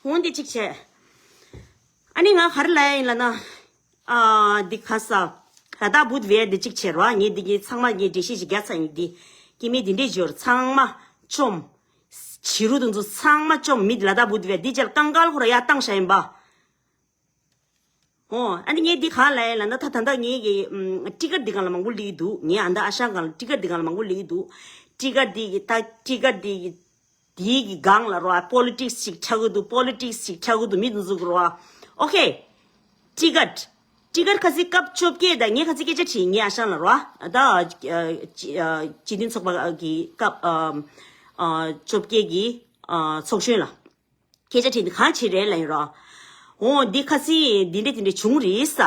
འོན་ཏེ་གཅིག་བྱས། ཨ་ནི་ང་ག་རེ་ལབ་ཡ་ཡིན་ལབ་ན། ཨ། འདི་ཁ་ས། ལ་དྭགས་བུད་བེ་འདི་གཅིག་བྱས་རོགས། ངས་འདི་གི་ཚང་མ་ངས་འགྲེལ་བཤད་ཞིག་རྒྱག་ཚར་ཡིན། འདི་སྐྱེ་དམན་འདི་འདྲས་འབྱོར་ཚང་མ་བཅོམ། བྱི་རུ་དེ་ཚོ་ཚང་མ་བཅོམ། མི་ལ་དྭགས་བུད་བེ་འདི་རྗེས་ལ་ཀང་ཀལ་ཁོ་ར་ཡར་བཏང་བཞག་ཡིན་པ། ཨོ། ཨ་ནི་ངས་འདི་གང་ལབ་ཡ་ལབ་ན། ད་ད་ལྟ་ངས་ཀྱི་ཨམ་ཊི་ཀཊ་འདི་སྒང་ལ་མང་པོ་སླེབས་ཀྱི་འདུག་ངས་ཨ་མདའ་ཨ་ཞང་སྒང་ལ་ཊི་ཀཊ་འདི་སྒང་ལ་མང་པོ་སླེབས་ཀྱི་འདུག་ཊི་ཀཊ་འདི་གི་ད་ཊི་ཀཊ་འདི་གི་འདི་གི་སྒང་ལ་རོ། པོ་ལི་ཊིག་སི་ཅིག་ཆགས་ཀྱི་འདུག་པོ་ལི་ཊིག་སི་ཅིག་ཆགས་ཀྱི་འདུག་མི་འདི་ཚོ་གི་རོ། ཨོ་ཁེ། ཊི་ཀཊ། ཊི་ཀཊ་ཁ་སང་སྐབས་བཅོ་བརྒྱད། ད་ངས་ཁ་སང་སྐད་ཆ་དྲིས་ངས་ཨ་ཞང་ལ་རོ། ད་ཨ་སྤྱི་མཐུན་ཚོགས་པ་གི་སྐབས་ཨ་ཨ་བཅོ་བརྒྱད་ཀྱི་ཨ་ཚོགས་གཞོན་ལ། སྐད་ཆ་དྲིས་འདི་གང་བྱེད་རེད་ལབ་ཡིན་རོ། འོ་འདི་ཁ་སང་འདི་འདྲ་འདི་འདྲ་བྱུང་རེད་ས།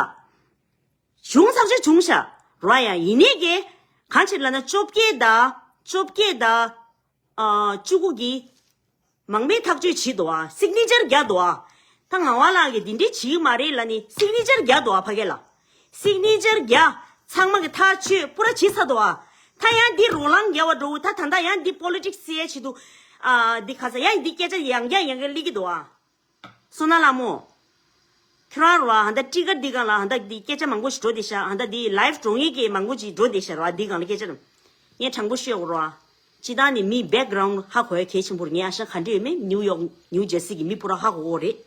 བྱུང་ཚར་ཆ་བྱུང་ཤག་རོ། ཡ་ཡིན་ནའི་གི་གང་བྱེད་ལབ་ན་བཅོ་བརྒྱད་དང་བཅོ་བརྒྱད་དང་ཨ་བཅུ་དགུ་གི་མང་མོས་ཐག་གཅོད་བྱེད་འདུག་ཨ། སིག་ནི་ཅར་རྒྱག་འདུག་ཨ། ད་ངག་དབང་ལགས་ཀྱིས་འདི་འདྲ་བྱེད་ཀྱི་མ་རེད་ལབ་ནི་སིག་ནི་ཅར་རྒྱག་འདུག་ཨ། ཕ་གི་ལ། སིག་ནི་ཅར་རྒྱག་ཚང་མ་གི་ཐག་ཆོད་པུ་ར་བྱེད་ཚར་འདུག་ཨ། ད་ཡང་འདི་རོ་ལངས་རྒྱག་པ་འགྲོ། ད་ད་ད་ཡང་འདི་པོ་ལི་ཊིག་སི་ཟེར་ཡ་ཆེད་དུ། ཨ་འདི་ག་ས་ཡང་འདི་སྐད་ཆ་ཡང་བསྐྱར་ཡང་བསྐྱར་སླེབས་ཀྱི་འདུག་ཨ། བསོད་ནམས་ལྷ་མོ། ཁྱོད་རང་རོ་ཨ། ད་ཊི་ཀཊ་འདི་སྒང་ལ་ད་འདི་སྐད་ཆ་མང་པོ་ཞིག་འགྲོ་བསྡད་ཤག་ད་འདི་ལའིབ་འགྲོ་མཁན་གྱི་མང་པོ་ཞིག་འགྲོ་བསྡད་ཤག་རོ་ཨ། འདི་སྒང་ལ་སྐད་ཆ་རུ། ངས་དྲང་པོ་ཤོད་དགོས་རོ་ཨ། སྤྱིར་བཏང་ནས་མི་བེག་གྷ་རའུན་ཌ་ཧ་གོ་ཡ་གལ་ཆེན་པོ་རེད། ངས་ཨ་ཞང་ག་འདྲ་ཡོད་མེད་ནིའུ་ཡོག་ནིའུ་ཇར་སི་གི་མི་པུ་ར་ཧ་གོ་གི་རེད།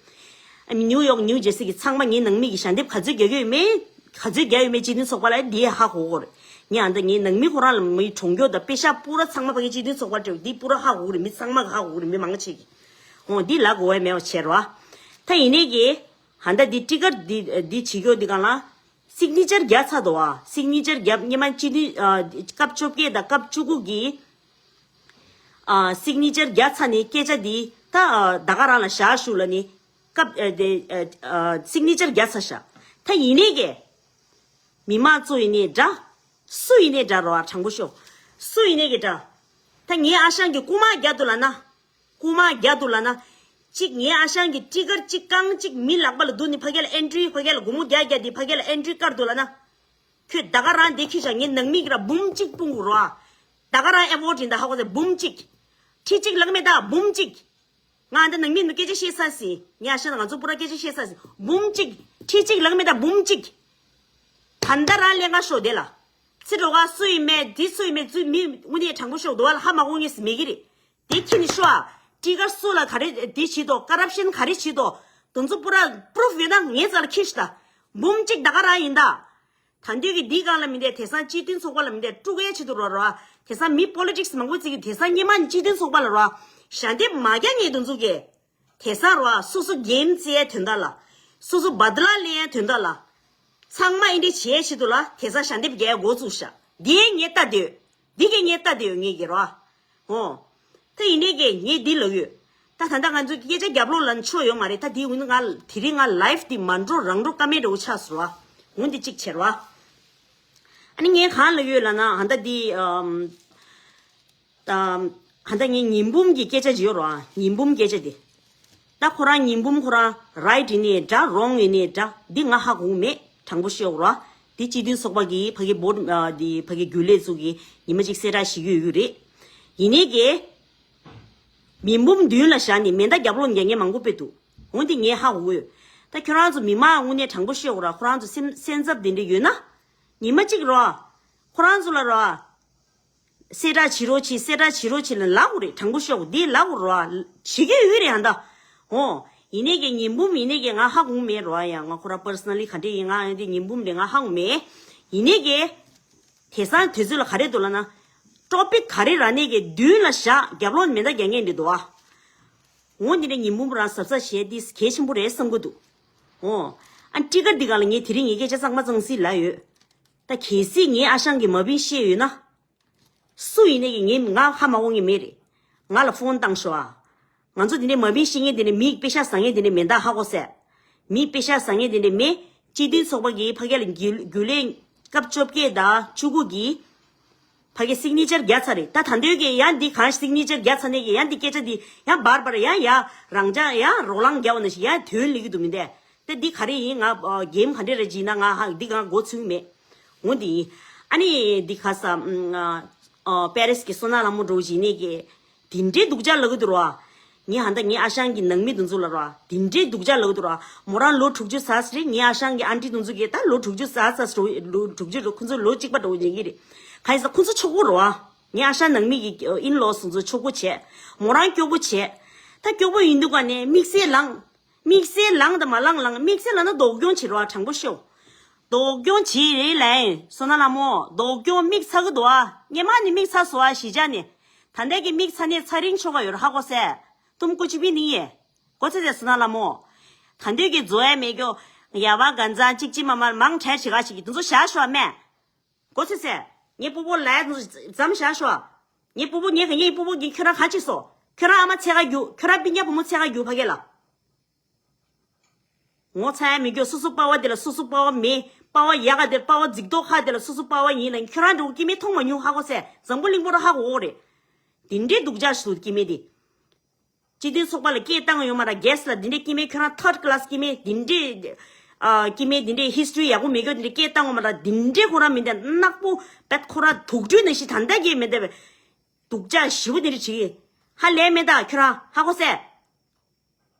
ཨ་མི་ནིའུ་ཡོག་ནིའུ་ཇར་སི་གི་ཚང་མ་ངའི་ནང་མི་གི་ཞལ་འདེབས་ག་ཚོད་རྒྱག་གི་ཡོད་མེད། ག་ཚོད་རྒྱག་ཡོད་མེད་སྤྱི་མཐུན་ཚོགས་པ་ལ་འདི་ཧ་གོ་གི་རེད། ངས་ཨ་ད་ངའི་ནང་མི་ཁོ་རང་ལ་མི་གྲོངས་མཁན་དང་པེ་ཤག་པུ་ར་ཚང་མ་ཕ་གི་སྤྱི་མཐུན་ཚོགས་པ་སྤྲད། འདི་པུ་ར་ཧ་གོ་གི་རེད། མི་ཚང་མ་གི་ཧ་གོ་གི་རེད། མི་མང་ཆེ་གི། འོ་འདི་ལ་གོ་བ་མེད་པ་བྱས་རོ་ཨ། ད་ཡིན་ནའི་གི་ཨ་ད་འདི་ཊི་ཀཊ་འདི་འདི་བྱེད་རྒྱུ་འདི་སྒང་ལ། སིག་ནི་ཅར་རྒྱག་ཚར་འདུག་ཨ། སིག་ནི་ཅར་རྒྱབ་སྔོན་མ་སྤྱི་འཐུས་ཨ་སྐབས་བཅོ་བརྒྱད་དང་སྐབས་བཅུ་དགུ་གི་ཨ་སིག་ནི་ཅར་རྒྱག་ཚར་ནས་སྐད་ཆ་འདི་ད་ཨ་ད་ག་རང་ལ་བཞག་ཞུ་ལབ་ནས་སྐབས་ཨ་དེ་ཨ་ཨ་སིག་ནི་ཅར་རྒྱག་ཚར་ཤག་ད་ཡིན་ནའི་གི་མི་མང་ཚོ་ཡིན་ནའི་འདྲ། སུ་ཡིན་ནའི་འདྲ་རོ་ཨ། དྲང་པོ་ཤོད། སུ་ཡིན་ནའི་གི་འདྲ། ད་ངའི་ཨ་ཞང་གི་རྐུ་མ་རྒྱག་འདུག་ལབ་ན། རྐུ་མ་རྒྱག་འདུག་ལབ་ན། གཅིག་ངའི་ཨ་ཞང་གི་ཊི་ཀཊ་གཅིག་རྐང་གཅིག་མི་ལག་པ་ལ་བསྡུ་ནི་ཕ་གི་ལ་ཨེན་ཊི་རི་ཕ་གི་ལ་སྒོར་མོ་བརྒྱ་བརྒྱ་འདི་ཕ་གི་ལ་ཨེན་ཊི་རི་བཀར་འདུག་ལབ་ན། ཁྱོད་ད་ག་རང་འདི་ཁྱོད་ཤ་ངའི་ནང་མི་གི་ར་འབུམ་གཅིག་སྤུངས་དགོས་རོ་ཨ། ད་ག་རང་ཨེ་ཝོ་ཊི་ཡིན་ད་ཧ་གོ་ཟེར་འབུམ་གཅིག་ཁྲི་གཅིག་ལག་མེད་ད་འབུམ་གཅིག་ང་འདི་ནང་མི་ནུ་སྐད་ཆ་བཤད་ས་ཟིན། ངའི་ཨ་ཞང་ང་ཚོ་པུ་ར་སྐད་ཆ་བཤད་ས་ཟིན། འབུམ་གཅིག་ཁྲི་གཅིག་ལག་མེད་ད་འབུམ་གཅིག་ད་ལྟ་རང་ལས་ཀ་ཤོག་དེ་ལ། ཚེ་འགྲོ་ག་སུ་ཡིན་མེད་འདི་སུ་ཡིན་མེད་ཚུལ་མི་དངོས་གནས་དྲང་པོ་ཤོག་དོ་བ་ལ་ཧ་མ་གོ་ངེས་སི་མེད་གི་རེད། དེ་ཁྱི་ནི་ཤོ་ཨ། སྤྲི་དཀར་སུ་ལ་ག་རེ་འདི་བྱེད་དོ། ཀ་རབ་ཤན་ག་རེ་བྱེད་དོ། དེ་ཚོ་པུ་ར་པུ་རུབ་ཡོད་ན་ངའི་རྩ་ལ་ཁྱེར་ཤོག་ད། འབུམ་གཅིག་ད་ག་རང་ཡིན་ད། ད་འདོད་ཀྱི་འདི་སྒང་ལ་མི་འདས། དེང་སང་སྤྱི་མཐུན་ཚོགས་པ་ལ་མི་འདས། དཀྲུག་ཡའི་ཆེད་དུ་རོ་རོ། དེང་སང་མི་པོ་ལི་ཊིག་སི་མང་པོ་བརྩི་གི། དེང་སང་སྔོན་མ་ནས་སྤྱི་མཐུན་ཚོགས་པ་ལ་རོ། ཞལ་འདེབས་མ་རྒྱག་མཁན་དེ་ཚོ་གིས། དེང་སང་རོ། སོ་སོ་གེམ་རྩེ་ཡའི་དོན་དག་ལ། སོ་སོ་བ་དི་ལ་ལེན་ཡའི་དོན་དག་ལ། ཚང་མ་འདི་འདྲ་བྱེད་ཆེད་དུ་ལ་དེང་སང་ཞལ་འདེབས་རྒྱག་འགོ་བཙུགས་ཤག་འདི་ངས་ལྟ་འདོད། འདི་གས་ངས་ལྟ་འདོད་ངས་ཀྱི་རོ། ཨོ། ད་ཡིན་ནའི་གས་ངས་འདི་ལབ་ཡོད། ད་ད་ལྟ་ང་ཚོ་སྐད་ཆ་རྒྱབ་ལོགས་ལ་ཆོ་ཡོད་མ་རེད། ད་འདི་འུ་ང་དེ་རིང་ང་ལའིབ་འདི་མ་འགྲོ་རང་འགྲོ་ཀ་མེད་འགྲོ་ཆགས་སོང་རོ། འུ་འདི་གཅིག་བྱེད་རོ། ཨ་ནི་ངས་གང་ལབ་ཡོད་ལབ་ན། ཧ་ད་འདི་ཨམ། ད་ཧ་ད་ངས་ཉི་འབུམ་གྱི་སྐད་ཆ་ཅིག་ཡོད་རོ། ཉི་འབུམ་སྐད་ཆ་དེ། ད་ཁོ་རང་ཉི་འབུམ་ཁོ་རང་རའིཊ་ཡིན་ནའི་འདྲ། རོང་ཡིན་ནའི་འདྲ། འདི་ང་ཧ་གོ་མེད། དྲང་པོ་བཤད་རོ། འདི་སྤྱི་མཐུན་ཚོགས་པ་གི་ཕ་གི་བོར་འདི་ཕ་གི་རྒྱུན་ལས་ཚོ་གི་ཉི་མ་གཅིག་གསལ་བསྒྲགས་ཞིག་ཡོད་ཡོད་རེད། ཡིན་ནའི་གས་མི་འབུམ་མདུན་ལ་བཞག་ནས་མེ་མདའ་རྒྱབ་ལོགས་ཉན་མཁན་མང་པོ་དཔེ་འདུག་འོན་ཏེ་ངས་ཧ་གོ་ཡོད། ད་ཁྱོད་རང་ཚོ་མི་མང་དངོས་གནས་དྲང་པོ་བཤད་རོ། ཁོ་རང་ཚོ་སེམས་སེམས་འཚབ་དེ་འདྲ་ཡོད་ན། ཉི་མ་གཅིག་རོ། ཁོ་རང་ཚོ་ལ་རོ། གསལ་བསྒྲགས་བྱེད་རོགས་བྱེད། གསལ་བསྒྲགས་བྱེད་རོགས་བྱེད་ལབ་དགོས་རེད། དྲང་པོ་ཤོད་དགོས། འདི་ལབ་དགོས་རོ། བྱེད་ཀྱི་ཡོད་རེད་ཨ་ད། འོ། ཡིན་ནའི་གི་ཉིན་འབུམ་ཡིན་ནའི་གི་ང་ཧ་གོ་མེད་རོ། ཡང་ང་ཁོ་རང་པར་སོ་ན་ལི་ག་འདྲ་ཡིན། ང་འདི་ཉིན་འབུམ་རེད། ང་ཧ་གོ་མེད། ཡིན་ནའི་གི། དེང་སང་དུས་ཚོད་ལ་ག་རེ་འདུག་ལབ་ན། ཊོ་པིག་ག་རེ་རག་ནའི་གི་མདུན་ལ་བཞག་རྒྱབ་ལོགས་མེ་མདའ་རྒྱག་མཁན་འདི་འདུག་ཨ། འོ་འདི་འདྲ་ཉིན་འབུམ་རང་གཟབ་གཟབ་བྱས་འདི་གལ་ཆེན་པོ་རེད་བསམ་གི་འདུག་འོ། ཨ་ཊི་ཀ་འདི་ག་ལ་ངས་དེ་རིང་ངའི་སྐད་ཆ་གཙང་མ་གཙང་སིལ་ལབ་ཡོད། ད་གལ་སྲིད་ངའི་ཨ་ཞང་གིས་མ་བིན་བཤད་ཡོད་ན། སུ་ཡིན་ནའི་གི་ངས་ང་ཧ་མ་གོ་མཁན་མེད་རེད། ང་ལ་ཕོན་བཏང་ཤོག་ཨ། ང་ཚོ་འདི་འདྲའི་མ་བིན་བཤད་མཁན་འདི་འདྲའི་མི་པེ་ཤ་ཟ་མཁན་འདི་འདྲའི་མེ་མདའ་ཧ་གོ་སོང་། མི་པེ་ཤ་ཟ་མཁན་འདི་འདྲའི་མེ། སྤྱི་མཐུན་ཚོགས་པ་གིས་ཕ་གི་ལ་རྒྱུ་རྒྱུན་ལས་སྐབས་བཅོ་བརྒྱད་དང་བཅུ་དགུ་གི་ཕ་གི་སིག་ནི་ཅར་བརྒྱབ་ཚར་རེད། ད་ད་འདོད་ཀྱི་ཡང་འདི་གང་སིག་ནི་ཅར་བརྒྱབ་ཚར་ནས་ཀྱི་ཡང་འདི་སྐད་ཆ་འདི་ཡང་བར་བར་ཡང་ཡ་རང་ཅག་ཡང་རོ་ལངས་རྒྱག་པ་ནང་བཞིན་ཡང་དོན་ལེགས་ཀྱི་འདུག་མི་འདས། ད་འདི་ག་རེ་ཡིན། ང་གེམ་ག་འདྲ་རེ་བྱིན་ན་ང་ཧ་འདི་གང་མགོ་ཚོས་མེད། འོ་འདི་ཡིན། ཨ་ནི་འདི་ག་ས་པེ་རིས་ཀྱི་སོ་ན་ལྷ་མོ་འགྲོ་བྱིན་ནས་ཀྱི་དེ་འདྲའི་སྡུག་ཅག་ལབ་གི་འདུག་ར། ངས་ཧ་ད་ངའི་ཨ་ཞང་གི་ནང་མི་དེ་ཚོ་ལ་ར་དེ་འདྲའི་སྡུག་ཅག་ལབ་གི་འདུག་ར། མོ་རང་ལོ་དྲུག་ཅུ་ཟ་ས་རེད། ངའི་ཨ་ཞང་གི་ཨན་ཊི་དེ་ཚོ་གིས་ད་ལོ་དྲུག་ཅུ་ཟ་ས་རེད། ལོ་དྲུག་ཅུ་རེད། ཁོ་ཚོ་ལོ་གཅིག་པ་འདྲ་བོ་ཡིན་གྱི་རེད། གང་ཡིན་ཟེར་ཁོ་ཚོ་ཆོག་གོ་ར། ངའི་ཨ་ཞང་ནང་མི་གི་ཨིན་ལོ་སི་ཚོ་ཆོག་གོ་བྱས། མོ་རང་སྐྱོ་པོ་བྱས། ད་སྐྱོ་པོ་ཡིན་དུས་ག་ནས་དམིགས་བསལ་ལངས། དམིགས་བསལ་ལངས་དང་མ་ལངས་ལངས། དམིགས་བསལ་ལངས་ན་སྡུག་གྱོང་བྱེད་རོགས། དྲང་པོ་ཤོད། སྡུག་གྱོང་བྱེད་རེད་ལན། སོ་ན་ལྷ་མོ། སྡུག་གྱོང་མིག་ཚ་གི་འདུག་ཨ། སྔོན་མ་ནས་མིག་ཚ་སོང་ཨ། གཞིས་ཆགས་ནས། ད་ལྟ་གི་མིག་ཚ་ནས་ཚ་རིང་ཆོ་ག་ཡོད་ར། ཧ་གོ་སོང་། ཏུམ་ཀུ་ཆུ་བི་ནི་ཡེ། གོ་ཚེ་ཚེ་སོ་ན་ལྷ་མོ། ད་ལྟ་གི་རྫོགས་ཡ་མེད་གྱོ། ཡ་བ་གན་ཛ་ཅིག་ཅིག་མ་མ་མང་ཁྲལ་བྱེད་ག་ཞིག་གི་དེ་ཚོ་བཞག་ཤོག་ཨ་མེ། གོ་ཚེ་ཚེ། ངའི་སྤོ་བོ་ལ་ཙམ་བཞག་ཤོག་ངའི་སྤོ་བོ་ངའི་ངའི་སྤོ་བོ་གིས་ཁྱོད་རང་ག་ཅིག་སོ། ཁྱོད་རང་ཨ་མ་འཚོལ་ག་རྒྱུགས། ཁྱོད་རང་སྤུན་ཀྱག་བུ་མོ་འཚོལ་ག་རྒྱུགས་ཕ་གི་ལ། ངོ་ཚ་ཡ་མི་རྒྱུགས། སོ་སོ་པ་བ་དེ་ལ་སོ་སོ་པ་བ་མེད། པ་བ་ཡག་ག་དེ་ལ་པ་བ་རྫིག་མདོག་ཁ་དེ་ལ་སོ་སོ་པ་བ་ཡིན་ལ། ཁྱོད་རང་འདྲ་བོ་སྐྱེ་དམན་མཐོང་མ་མྱོང་། ཧ་གོ་སོང་། འཛམ་བུ་གླིང་པོ་ར་ཧ་གོ་གི་རེད། དེ་འདྲའི་སྡུག་ཅག་ཞིག་འདུག་སྐྱེ་དམན་དེ། སྤྱི་མཐུན་ཚོགས་པ་ལ་སྐད་བཏང་ཡོད་མ་ར། གྷེ་སི་ལ་འདི་འདྲའི་སྐྱེ་དམན། ཁྱོད་རང་ཐར་ཌི་ཀ་ལ་སི་སྐྱེ་དམན་འདི་འདྲའི། ཨ། སྐྱེ་དམན་འདི་འདྲའི་ཧིས་ཊོ་རི་ཡག་པོ་མེད་རྒྱུ་འདི་འདྲའི་སྐད་བཏང་ཡོད་མ་ར། འདི་འདྲའི་ཁོ་རང་མི་འདྲ་ནག་པོ་བེད་ཁོ་རང་དུག་སྦྲུལ་ནང་བཞིན་ད་ལྟ་སྐྱེ་མི་འདྲ་བའི་སྡུག་ཅག་ཞེ་པོ་འདི་འདྲ་བྱེད་ཀྱི། ཧ་ལས་མེད་ད་ཁྱོད་རང་ཧ་གོ་སོང་།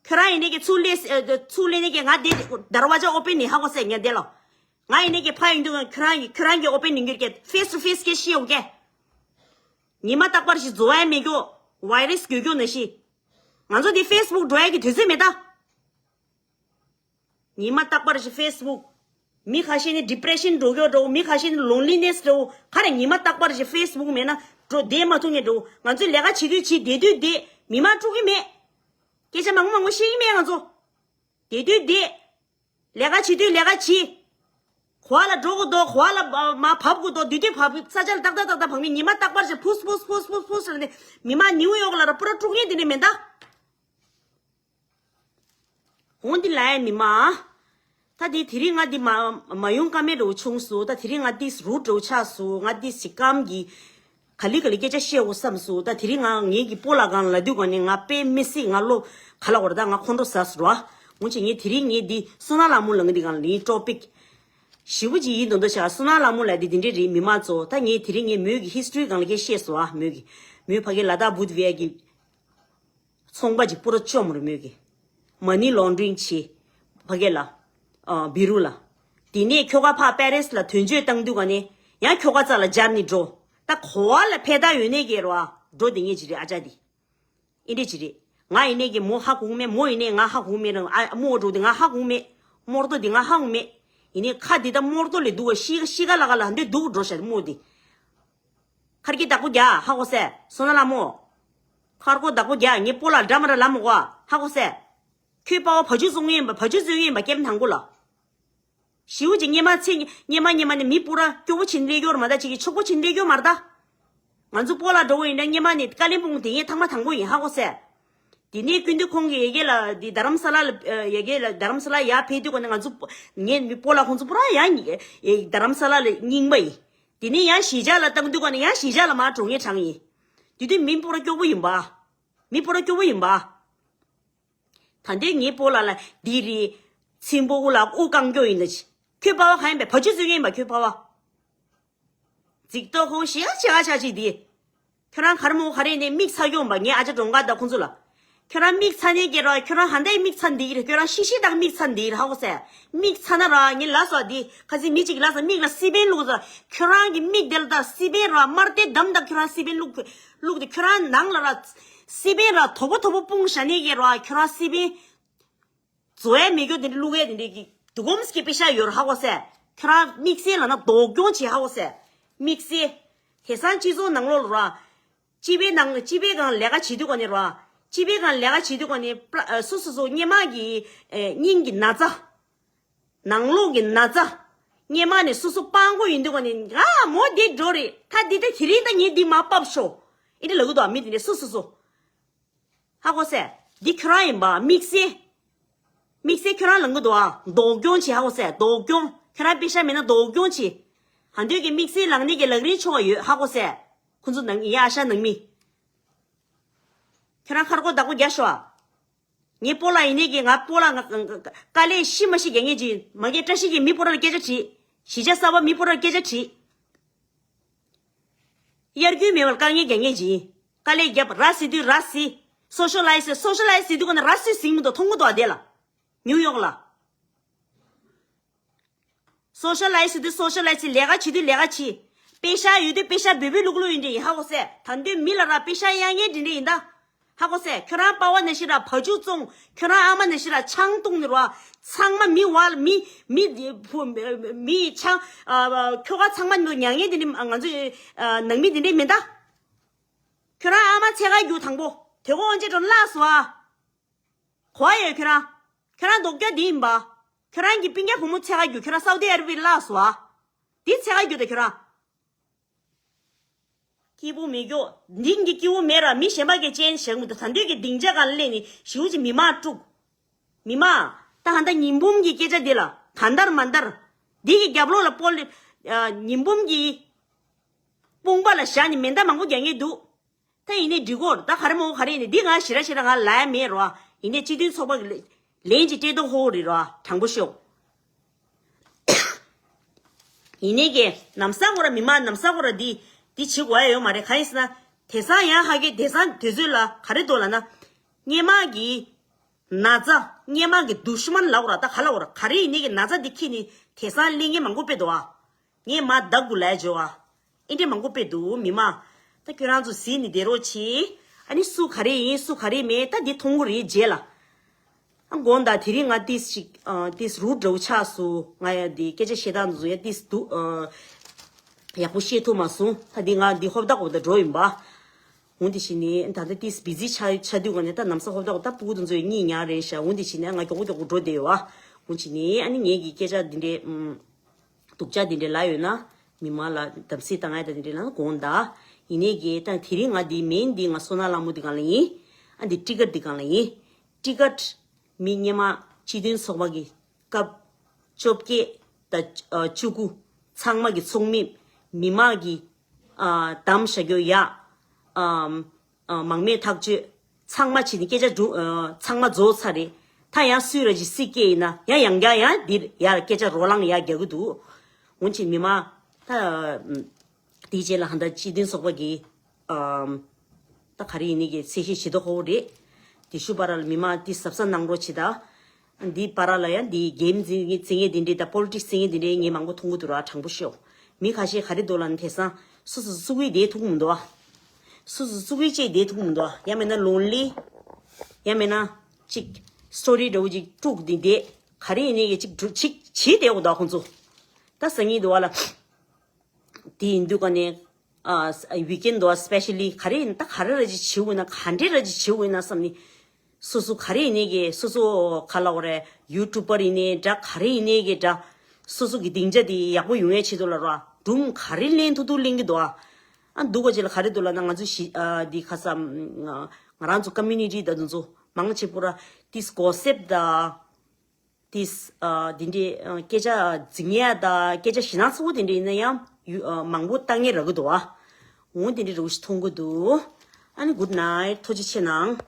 ཁྱོད་རང་ཡིན་ནའི་གི་ཚུར་སླེབས་ཨ། ཚུར་སླེབས་ནའི་གི་ང་འདི་དར་བ་ཇ་ཨོ་པན་ནི་ཧ་གོ་སོང་། ངས་འདི་ལ། ང་ཡིན་ནའི་གི་ཕ་ཡིན་དུས་ཁྱོད་རང་ཡིན། ཁྱོད་རང་གི་ཨོ་པན་ནི་འགྱུར་གི། ཕེས་ཊུ་ཕེས་སྐད་བཤད་ཡོང་གི། ཉི་མ་རྟག་པར་ཞིག་རྫོགས་ཡ་མེད་རྒྱུ། བྷའི་རས་འགོས་རྒྱུ་ནང་བཞིན། ང་ཚོ་འདི་ཕེས་བུག་འགྲོ་ཡ་གི་དུས་ཚོད་མེད་ད། ཉི་མ་རྟག་པར་ཞིག་ཕེས་བུག་མི་ཁ་ཤས་ནི་ཌི་པི་རེ་ཤན་འགྲོ་རྒྱུ་འདྲ་བོ། མི་ཁ་ཤས་ནི་ལོན་ལི་ནེས་འདྲ་བོ། ག་རེ་ཉི་མ་རྟག་པར་ཞིག་ཕེས་བུག་མེད་ན་འགྲོ་བསྡད་མ་ཐུབ་མཁན་འདྲ་བོ། ང་ཚོས་ལས་ཀ་བྱེད་དུས་བྱེད། བསྡད་དུས་བསྡད། མི་མང་དཀྲུག་གི་མེད། སྐད་ཆ་མང་པོ་མང་པོ་བཤད་ཀྱི་མེད་ང་ཚོ། བསྡད་དུས་བསྡད། ལས་ཀ་བྱེད་དུས་ལས་ཀ་བྱེད། གོ་བ་ལ་འགྲོ་དགོས་འདུག་གོ་བ་ལ་མར་བབས་དགོས་འདུག་བསྡད་དུས་བབས། ས་ཆ་ལ་ཏག་ཏག་ཏག་ཏག་བབས་མཁན། ཉི་མ་རྟག་པར་ཞིག་ཕུས་ཕུས་ཕུས་ཕུས་ཕུས་ཟེར་ནས་མི་མང་ནིའུ་ཡོག་ལ་ར་པུ་ར་དཀྲུག་མཁན་དེ་འདྲ་མེད་ད། འོ་འདི་ལ་ཡ་མི་མང་། ད་དེ་དེ་རིང་ང་འདི་མ་མ་ཡོང་ཀ་མེད་འདྲ་བོ་བྱུང་སོང་། ད་དེ་རིང་ང་འདི་རུ་འདྲ་བོ་ཆགས་སོང་། ང་འདི་སི་ཀམ་གི་ག་ལེ་ག་ལེ་སྐད་ཆ་བཤད་འོ་བསམ་སོང་། ད་དེ་རིང་ང་ངེད་ཀྱི་སྤོ་ལགས་སྒང་ལ་དུས་ག་ནས་ང་དཔེ་མི་སྲིད་ང་བློ་ག་ལ་བར་ད་ང་ཁོང་ཁྲོ་ཟ་སོང་ར། འོ་ཅེ་ངས་དེ་རིང་ངས་འདི་སོ་ན་ལྷ་མོ་ལ་ང་འདི་སྒང་ལ་ཡིན་ཊོ་པིག་ཞེ་པོ་ཅིག་ཡིན་མདོག་མདོག་བྱ། སོ་ན་ལྷ་མོ་ལ་འདི་འདི་འདྲས་རེད། མི་མང་ཚོ་ད་ངས་དེ་རིང་ངས་མོས་ཀྱི་ཧིས་ཊོ་རི་སྒང་ལ་སྐད་བཤད་སོང་ཨ། མོས་ཀྱི་མོས་ཕ་གི་ལ་དྭགས་བུད་བྷི་ཡ་གི་ཚོང་པ་ཅིག་པུ་ར་བཅོམ་རེད་མོས་ཀྱི། མ་ནི་ལོན་ཌ་རིང་བྱེད། ཕ་གི་ལ། ཨ། བི་རུ་ལ། དེ་ནས་ཁྱོ་ག་ཕར་པེ་རིས་ལ་དོན་གཅོད་བཏང་དུས་ག་ནས་ཡང་ཁྱོ་ག་རྩ་ལ་འབྱར་ནས་འགྲོ། ད་གོ་བ་ལ་ཕན་ཐོགས་ཡོད་ནས་ཀྱི་རོ་ཨ། འགྲོ་དེ་ངེད་ཅི་རེད་ཨ་ཅག་དེ། ཨིན་འདྲས་ཅི་རེད། ང་ཡིན་ནས་ཀྱི་མོ་ཧ་གོ་མེད། མོ་ཡིན་ནས་ང་ཧ་གོ་མེད་རང་། ཨ་རྨོ་འགྲོ་དེ་ང་ཧ་གོ་མེད། རྨོ་ཏོ་དེ་ང་ཧ་གོ་མེད། ཡིན་ནས་ཁ་དེ་ད་རྨོ་ཏོ་ལས་སྡུག་ག་ཤི་ཤི་ཁ་ལ་ཁ་ལ་འདི་སྡུག་འགྲོ་ཤག་རྨོ་དེ། ཁར་གྱི་བདག་པོ་རྒྱ་ཧ་གོ་སེ། སོ་ན་ལ་མོ། ཁར་གོ་བདག་པོ་རྒྱ་ངའི་སྤོ་ལགས་འདྲ་མ་འདྲ་ལ་མོ་གོ་ཧ་གོ་སེ། ཁྱོད་པ་བ་བ་ཅུ་བཙོང་ཡིན་པ། བ་ཅུ་བཙོང་ཡིན་པ་སྐྱེམ་ཐང་གོ་ལ། ཞིའུ་ཅིག་སྙེ་མ་ཚེ་སྙེ་མ་སྙེ་མ་ནི་མི་སྤུ་ར་སྐྱོ་པོ་ཕྱིན་ལས་སྐྱོར་མ་ད་ཅིག་གི་ཆོག་པོ་ཕྱིན་ལས་སྐྱོར་མ་ར་ད། ང་ཚོ་སྤོ་ལགས་འགྲོ་བོ་ཡིན་ན་སྙེ་མ་ནི་ཀ་ལིམ་པོང་དེ་ངས་ཐང་མ་དང་པོ་ཡིན་ཧ་གོ་སེ། དེ་ནས་ཀུན་ཏུ་ཁོང་གི་ཡ་གི་ལ་དེ་རྡ་རམ་ས་ལ་ལ་ཡ་གི་ལ་རྡ་རམ་ས་ལ་ཡར་ཕེབས་དུས་གོ་ནས་ང་ཚོ་ངས་མི་སྤོ་ལགས་ཁོང་ཚོ་པུ་ར་ཡ་རྡ་རམ་ས་ལ་ལ་རྙིང་པ་ཡིན། དེ་ནས་ཡང་གཞིས་ཆགས་ལ་བཏང་དུས་གོ་ནས་ཡང་གཞིས་ཆགས་ལ་མར་འགྲོ་ངེས་གྲང་ཡིན། དེ་དུས་མི་སྤུ་ར་སྐྱོ་པོ་ཡིན་པ། མི་སྤུ་ར་སྐྱོ་པོ་ཡིན་པ། ད་འདི་ངའི་སྤོ་ལགས་ལ་འདི་རི་ཚིམ་པོ་ལ་དབུ་རྐང་སྐྱོ་ཡིན་ད་ཅི། ཁྱོད་པ་བ་ག་ཡིན་པས། བ་ཅུ་བཙོང་ཡིན་པ་ཁྱོད་པ་བ། ཛིག་ཏོ་ཧོ་ཞེ་ཆེ་ཨ་ཆ་ཅིག་འདི། ཁྱོད་རང་གར་མོ་ག་རེ་ནས་མིག་ཚ་གྱོང་པ་ངའི་ཨ་ཅག་གྲོང་ཁ་ད་ཁོང་ཚོ་ལ། ཁྱོད་རང་མིག་ཚ་ནས་སྐྱེ་ར། ཁྱོད་རང་ཧ་ད་ཡི་མིག་ཚ་འདི་རེད། ཁྱོད་རང་ཤི་ཤི་དང་མིག་ཚ་འདི་རེད་ཧ་གོ་སེ། མིག་ཚ་ན་ར་ངའི་ལ་སོ་འདི་ཁ་སི་མི་ཅིག་ལ་སོ་མིག་ལ་སི་པན་བླུགས་ས། ཁྱོད་རང་གི་མིག་དེ་ལ་ད་སི་པན་ར་དམར་ཏེ་འདམ་ད་ཁྱོད་རང་སི་པན་བླུགས་བླུགས་ཏེ་ཁྱོད་རང་ནང་ལ་ར་སི་པན་ར་དོ་པོ་དོ་པོ་སྤུངས་ཞ་ནས་སྐྱེ་ར། ཁྱོད་རང་སི་པན། བཟོ་ཡས་མེད་རྒྱུ་དེ་འདྲ་བླུག་ཡས་དེ་འདྲའི་གི་དུ་གོམས་ཀྱི་པེ་ཤ་ཡོད་ར་ཧ་གོ་སེ། ཁྱོད་རང་དམིགས་བསལ་ལ་ན་སྡུག་གྱོང་བྱེད་ཧ་གོ་སེ། དམིགས་བསལ། དེང་སང་སྤྱི་ཚོགས་ནང་ལོགས་ལ་ར། སྤྱི་པའི་ནང་སྤྱི་པའི་སྒང་ལས་ཀ་བྱེད་དུས་ག་ནས་ར། སྤྱི་པའི་སྒང་ལས་ཀ་བྱེད་དུས་ག་ནས་པ་ཨ་སོ་སོ་སོ་སྔོན་མ་གི་ཨེ་སྙིང་གི་ན་ཚ། ནང་ལོགས་ཀྱི་ན་ཚ། སྔོན་མ་ནས་སོ་སོ་སྤྲང་པོ་ཡིན་དུས་ག་ནས་ཨ་མོ་འདི་འགྲོ་རེད། ད་འདི་ད་དེ་རིང་ད་ངས་འདི་མ་ཕབ་ཤོག་ཨེ་འདྲ་ལབ་གི་འདུག་ཨ། མི་དེ་འདྲ་སོ་སོ་སོ། ཧ་གོ་སེ། འདི་ཁྱོད་རང་ཡིན་པ་དམིགས་བསལ། དམིགས་བསལ་ཁྱོད་རང་ལངས་གི་འདུག་ཨ། སྡུག་གྱོང་བྱེད་ཧ་གོ་སེ། སྡུག་གྱོང་། ཁྱོད་རང་པེ་ཤ་མེད་ན་སྡུག་གྱོང་བྱེད། ཧ་འདོད་ཀྱི་དམིགས་བསལ་ལངས་ནས་ཀྱི་ལག་རིན་ཆོག་ག་ཡོད་ཧ་གོ་སེ། ཁོ་ཚོ་ནང་ཡ་ཨ་ཤ་ནང་མི། ཁྱོད་རང་ཁར་གོ་བདག་པོ་རྒྱག་ཤོག་ཨ། ངའི་སྤོ་ལགས་ཡིན་ནས་ཀྱི་ང་སྤོ་ལགས་ང་དཀའ་ལས་ཤི་མ་ཤི་རྒྱག་ངེས་ཀྱི་མ་གི་བཀྲ་ཤིས་ཀྱི་མི་སྤོ་ལགས་ལ་སྐད་ཆ་དྲིས། གཞིས་ཆགས་གསར་པ་མི་སྤོ་ལགས་ལ་སྐད་ཆ་དྲིས། དབྱར་རྒྱུན་མེད་པར་དཀའ་ངལ་རྒྱག་ངེས་ཀྱི། དཀའ་ལས་རྒྱབ་ར་སི་དུས་ར་སི། སོ་ཤལ་ལའི་སི་སོ་ཤལ་ལའི་སི་དུས་ཀ་ན་ར་སི་ཟིང་མི་འདུག་མཐོང་གི་འདུག་ཨ་དེ་ལ། ཉིའུ་ཡོག་ལ། སོ་ཤལ་ལའི་སི་དུས་སོ་ཤལ་ལའི་སི། ལས་ཀ་བྱེད་དུས་ལས་ཀ་བྱེད། པེ་ཤ་ཡོད་དུས་པེ་ཤ་འབུལ་བུ་བླུག་བླུག་ཡིན་འདྲ་ཡིན་ཧ་གོ་སེ། ད་འདོད་མི་ལ་ར་པེ་ཤ་གཡར་ངེས་འདྲ་འདྲ་ཡིན་ད། ཧ་གོ་སེ། ཁྱོད་རང་པ་བ་ནང་བཞིན་ར་བ་ཕྱུགས་བཙོང་། ཁྱོད་རང་ཨ་མ་ནང་བཞིན་ར་ཆང་བཏུང་ནི་ར། ཚང་མ་མི་བ་མི་མི་བུ་མི་ཆང་ཨ་ཁྱོ་ག་ཚང་མ་ནི་མྱ་ངན་དེ་ནི་ང་ཚོ་ཨ་ནང་མི་དེ་འདྲ་མིན་ད། ཁྱོད་རང་ཨ་མ་འཚོལ་ག་རྒྱུག་དང་པོ་དེ་གོ་འོན་ཅེ་འགྲོ་ལགས་སོ་ཨ། གོ་ཡོད་ཁྱོད་རང་། ཁྱོད་རང་སྡུག་ཅག་དེ་ཡིན་པ། ཁྱོད་རང་གི་སྤུན་ཀྱག་བུ་མོ་འཚོལ་ག་རྒྱུག་ཁྱོད་རང་སའུ་དི་ཨ་ར་བི་ལགས་སོ་ཨ། དེ་འཚོལ་ག་རྒྱུག་ད་ཁྱོད་རང་། སྐྱིད་པོ་མེད་རྒྱུ། འདི་གི་སྐྱིད་པོ་མེད་ར་མི་གཞན་པ་གི་ཅན་བཞག་མི་འདུག་ད་འདོད་ཀྱི་སྡིངས་ཆ་སྒང་སླེབས་ནས་ཞེ་པོ་ཅིག་མི་མང་དཀྲུག་མི་མང་། ད་ཧ་ད་ཉི་འབུམ་གྱི་སྐད་ཆ་འདི་ལ་གང་ལྟར་མ་ལྟར། འདི་གི་རྒྱབ་ལོགས་ལ་སྤོ་ལེ་ཨ་ཉི་འབུམ་གྱི་དཔུང་པ་ལ་བཞག་ནས་མེ་མདའ་མང་པོ་རྒྱག་ངེས་འདུག་ད་ཡིན་ནའི་འགྲིག་གོ། ད་ག་རེ་མོ་ག་རེ་ཡིན་ནའི་འདི་ང་ཞེ་དྲག་ཞེ་དྲག་ང་ལབ་ཡ་མེད་རོ། ཡིན་ནའི་སྤྱི་མཐུན་ཚོགས་པ་གི་ལན་ཅིག་སྤྲད་དོ་ཧོ་རེད་རོ། དྲང་པོ་ཤོད། ཡིན་ནའི་གི་ནམ་ས་གོ་ར་མི་མང་ནམ་ས་གོ་ར་འདི་འདི་བྱེད་དགོས་ཡ་ཡོད་མ་རེད། གང་ཡིན་ཟེར་ན་དེང་སང་ཡང་ཧ་གི་དེང་སང་དུས་ཚོད་ལ་ག་རེ་འདུག་ལབ་ན། སྔོན་མ་གི་ན་ཚ། སྔོན་མ་གི་དུཤ་མན་ལབ་དགོས་ར། ད་ག་ལབ་དགོས་ར། ག་རེ་ཡིན་ནའི་གི་ན་ཚ་འདི་ཁྱེར་ནས་དེང་སང་གླེང་མཁན་མང་པོ་དཔེ་འདུག་ཨ། ངས་མ་བདག་གུ་ལ་འཇོ་བ། ཨེ་འདྲས་མང་པོ་དཔེ་འདུག་མི་མང་། ད་ཁྱོད་རང་ཚོ་གཟིགས་ནས་བསྡད་རོགས་གྱིས། ཨ་ནི་སུ་ག་རེ་ཡིན་སུ་ག་རེ་མེད་ད་འདི་མཐོང་གི་རེད་རྗེས་ལ། ཨ་དགོངས་དག་དེ་རིང་ང་ཏིས་ཅིག་ཨ་ཏིས་རུ་འདྲ་བོ་ཆགས་སོང་། ང་ཡ་འདི་སྐད་ཆ་བཤད་སྟངས་འདི་ཚོ་ཡ་ཏིས་འདུག་ཨ་ཡག་པོ་བཤད་ཐུབ་མ་སོང་། ད་འདི་ང་འདི་ཧོབ་ད་ཧོབ་ད་འགྲོ་ཡིན་པ། འོན་ཏེ་བྱས་ནས་ད་ལྟ་ཏིས་བི་ཛི་ཆགས་ཆགས་དུས་ག་ནས་ད་ནམ་ས་ཧོབ་ད་ཧོབ་ད་སྤུ་གུ་དེ་ཚོ་གཉིད་ཉལ་རན་ཤག་འོན་ཏེ་བྱས་ནས་ང་མགྱོགས་པོ་མགྱོགས་པོ་འགྲོ་བསྡད་ཡོད་པ། འོན་ཏེ་བྱས་ནས་ཨ་ནི་ངེད་ཀྱི་སྐད་ཆ་འདི་འདྲས་ཨམ། སྡུག་ཅག་འདི་འདྲའི་ལབ་ཡོད་ན། མི་མང་ལ་དམ་སྲི་བཏང་ཡ་དང་འདི་འདྲའི་ལབ་ན་དགོངས་དག་ཡིན་ནའི་གི་ད་དེ་རིང་ང་འདི་མིན་འདི་ང་སོ་ན་གླང་མོ་འདི་སྒང་ལ་ཡིན། ཨ་འདི་ཊི་ཀཊ་འདི་སྒང་ལ་ཡིན། ཊི་ཀཊ་མི་སྔོན་མ་སྤྱི་མཐུན་ཚོགས་པ་གི་སྐབས་བཅོ་བརྒྱད་དང་བཅུ་དགུ་ཚང་མ་གི་ཚོགས་མི་མི་མང་གི་ཨ་བདམས་བཞག་རྒྱུ་ཡ། ཨམ། ཨ་མང་མོས་ཐག་གཅོད་ཚང་མ་བྱས་ནས་སྐད་ཆ་སྒྲུབ་ཨ་ཚང་མ་རྫོགས་ཚར་རེད། ད་ཡང་སུས་ར་ཅིག་སྲིད་སྐྱེས་ཡིན་ན་ཡང་ཡང་བསྐྱར་ཡང་འདིར་ཡར་སྐད་ཆ་རོ་ལངས་ཡར་རྒྱག་གི་འདུག་འོན་ཀྱང་མི་མང་ད་དེའི་རྗེས་ལ་ཧ་ད་སྤྱི་མཐུན་ཚོགས་པ་གི་ཨམ་ད་ག་རེ་ཡིན་ནི་གི་ཚད་གཞི་ཇེ་མཐོ་ཧོ་རེད། དེ་ཤུ་བར་ལ་མི་མང་དེ་གཟབ་གཟབ་གནང་རོགས་བྱེད་ད། འདི་བར་ལ་ཡང་འདི་གེམ་འཛིན་འཛིན་མཁན་འདི་འདྲའི་དང་པོ་ལི་ཊིག་སི་འཛིན་མཁན་འདི་འདྲའི་ངས་མང་པོ་མཐོང་གི་འདུག་ར། དྲང་པོ་ཤོད། མི་ཁ་ཤས་ག་རེ་འདུག་ལབ་ན་དེང་སང་སོ་སོ་སུ་གིས་བསྡད་ཐུབ་ཀྱི་མི་འདུག་ཨ། སོ་སོ་སུ་གིས་བཅས་བསྡད་ཐུབ་ཀྱི་མི་འདུག་ཨ། ཡང་མིན་ན་ལོན་ལི། ཡང་མིན་ན་ཅིག་སི་ཊོ་རི་འདྲ་བོ་ཅིག་དཀྲུགས་ཏེ་བསྡད། ག་རེ་ཡིན་ནའི་གི་ཅིག་དཀྲུག་ཅིག་བྱེད་བསྡད་དགོས་འདུག་ཁོང་ཚོ། ད་སང་ཉིན་འདུག་བ་ལ། དེ་ཡིན་དུས་ཀ་ནས་ཨ་ཝི་ཀེན་འདུག་བ། སི་པེ་ཤ་ལི་ག་རེ་ཡིན་ད་ག་རེ་ར་ཅིག་བྱེད་དགོས་ན་ག་འདྲེ་ར་ཅིག་བྱེད་དགོས་ན་བསམ་ནི། སོ་སོ་ག་རེ་ཡིན་ནའི་གི་སོ་སོ་ག་ལབ་དགོས་རེད། ཡུ་ཊུབ་པར་ཡིན་ནའི་འདྲ། ག་རེ་ཡིན་ནའི་གི་འདྲ། སོ་སོ་གི་སྡིངས་ཆ་དེ་ཡག་པོ་ཡོང་ཡའི་ཆེད་དུ་ལ་ར་སྒྲུང་ག་རེ་ལེན་ཐུབ་ཐུབ་ལེན་གི་འདུག་ཨ། ཨ་འདུག་ག་ཅིག་ལ་ག་རེ་འདུག་ལབ་ན་ང་ཚོ་ཞི་ཨ་འདི་ཁ་སང་ང་རང་ཚོ་ཀོ་མིའུ་ནི་ཊི་ད་དུང་ཚོ་མང་ཆེ་པོ་ར་ཏིས་གོ་སེབ་ད། ཏིས་ཨ་དེ་འདྲའི་ཨ་སྐད་ཆ་འཛིང་ཡ་ད་སྐད་ཆ་ཞེ་དྲག་ཚ་པོ་དེ་འདྲ་ཡིན་ན་ཡང་ཡུ་ཨ་མང་པོ་ལྟ་མཁན་རག་གི་འདུག་ཨ། འོ་དེ་འདྲའི་རུ་ཞིག་མཐོང་གི་འདུག་ཨ་ནི་གུཌ་ནའིཊ། ཐུགས་རྗེ་ཆེ་གནང་།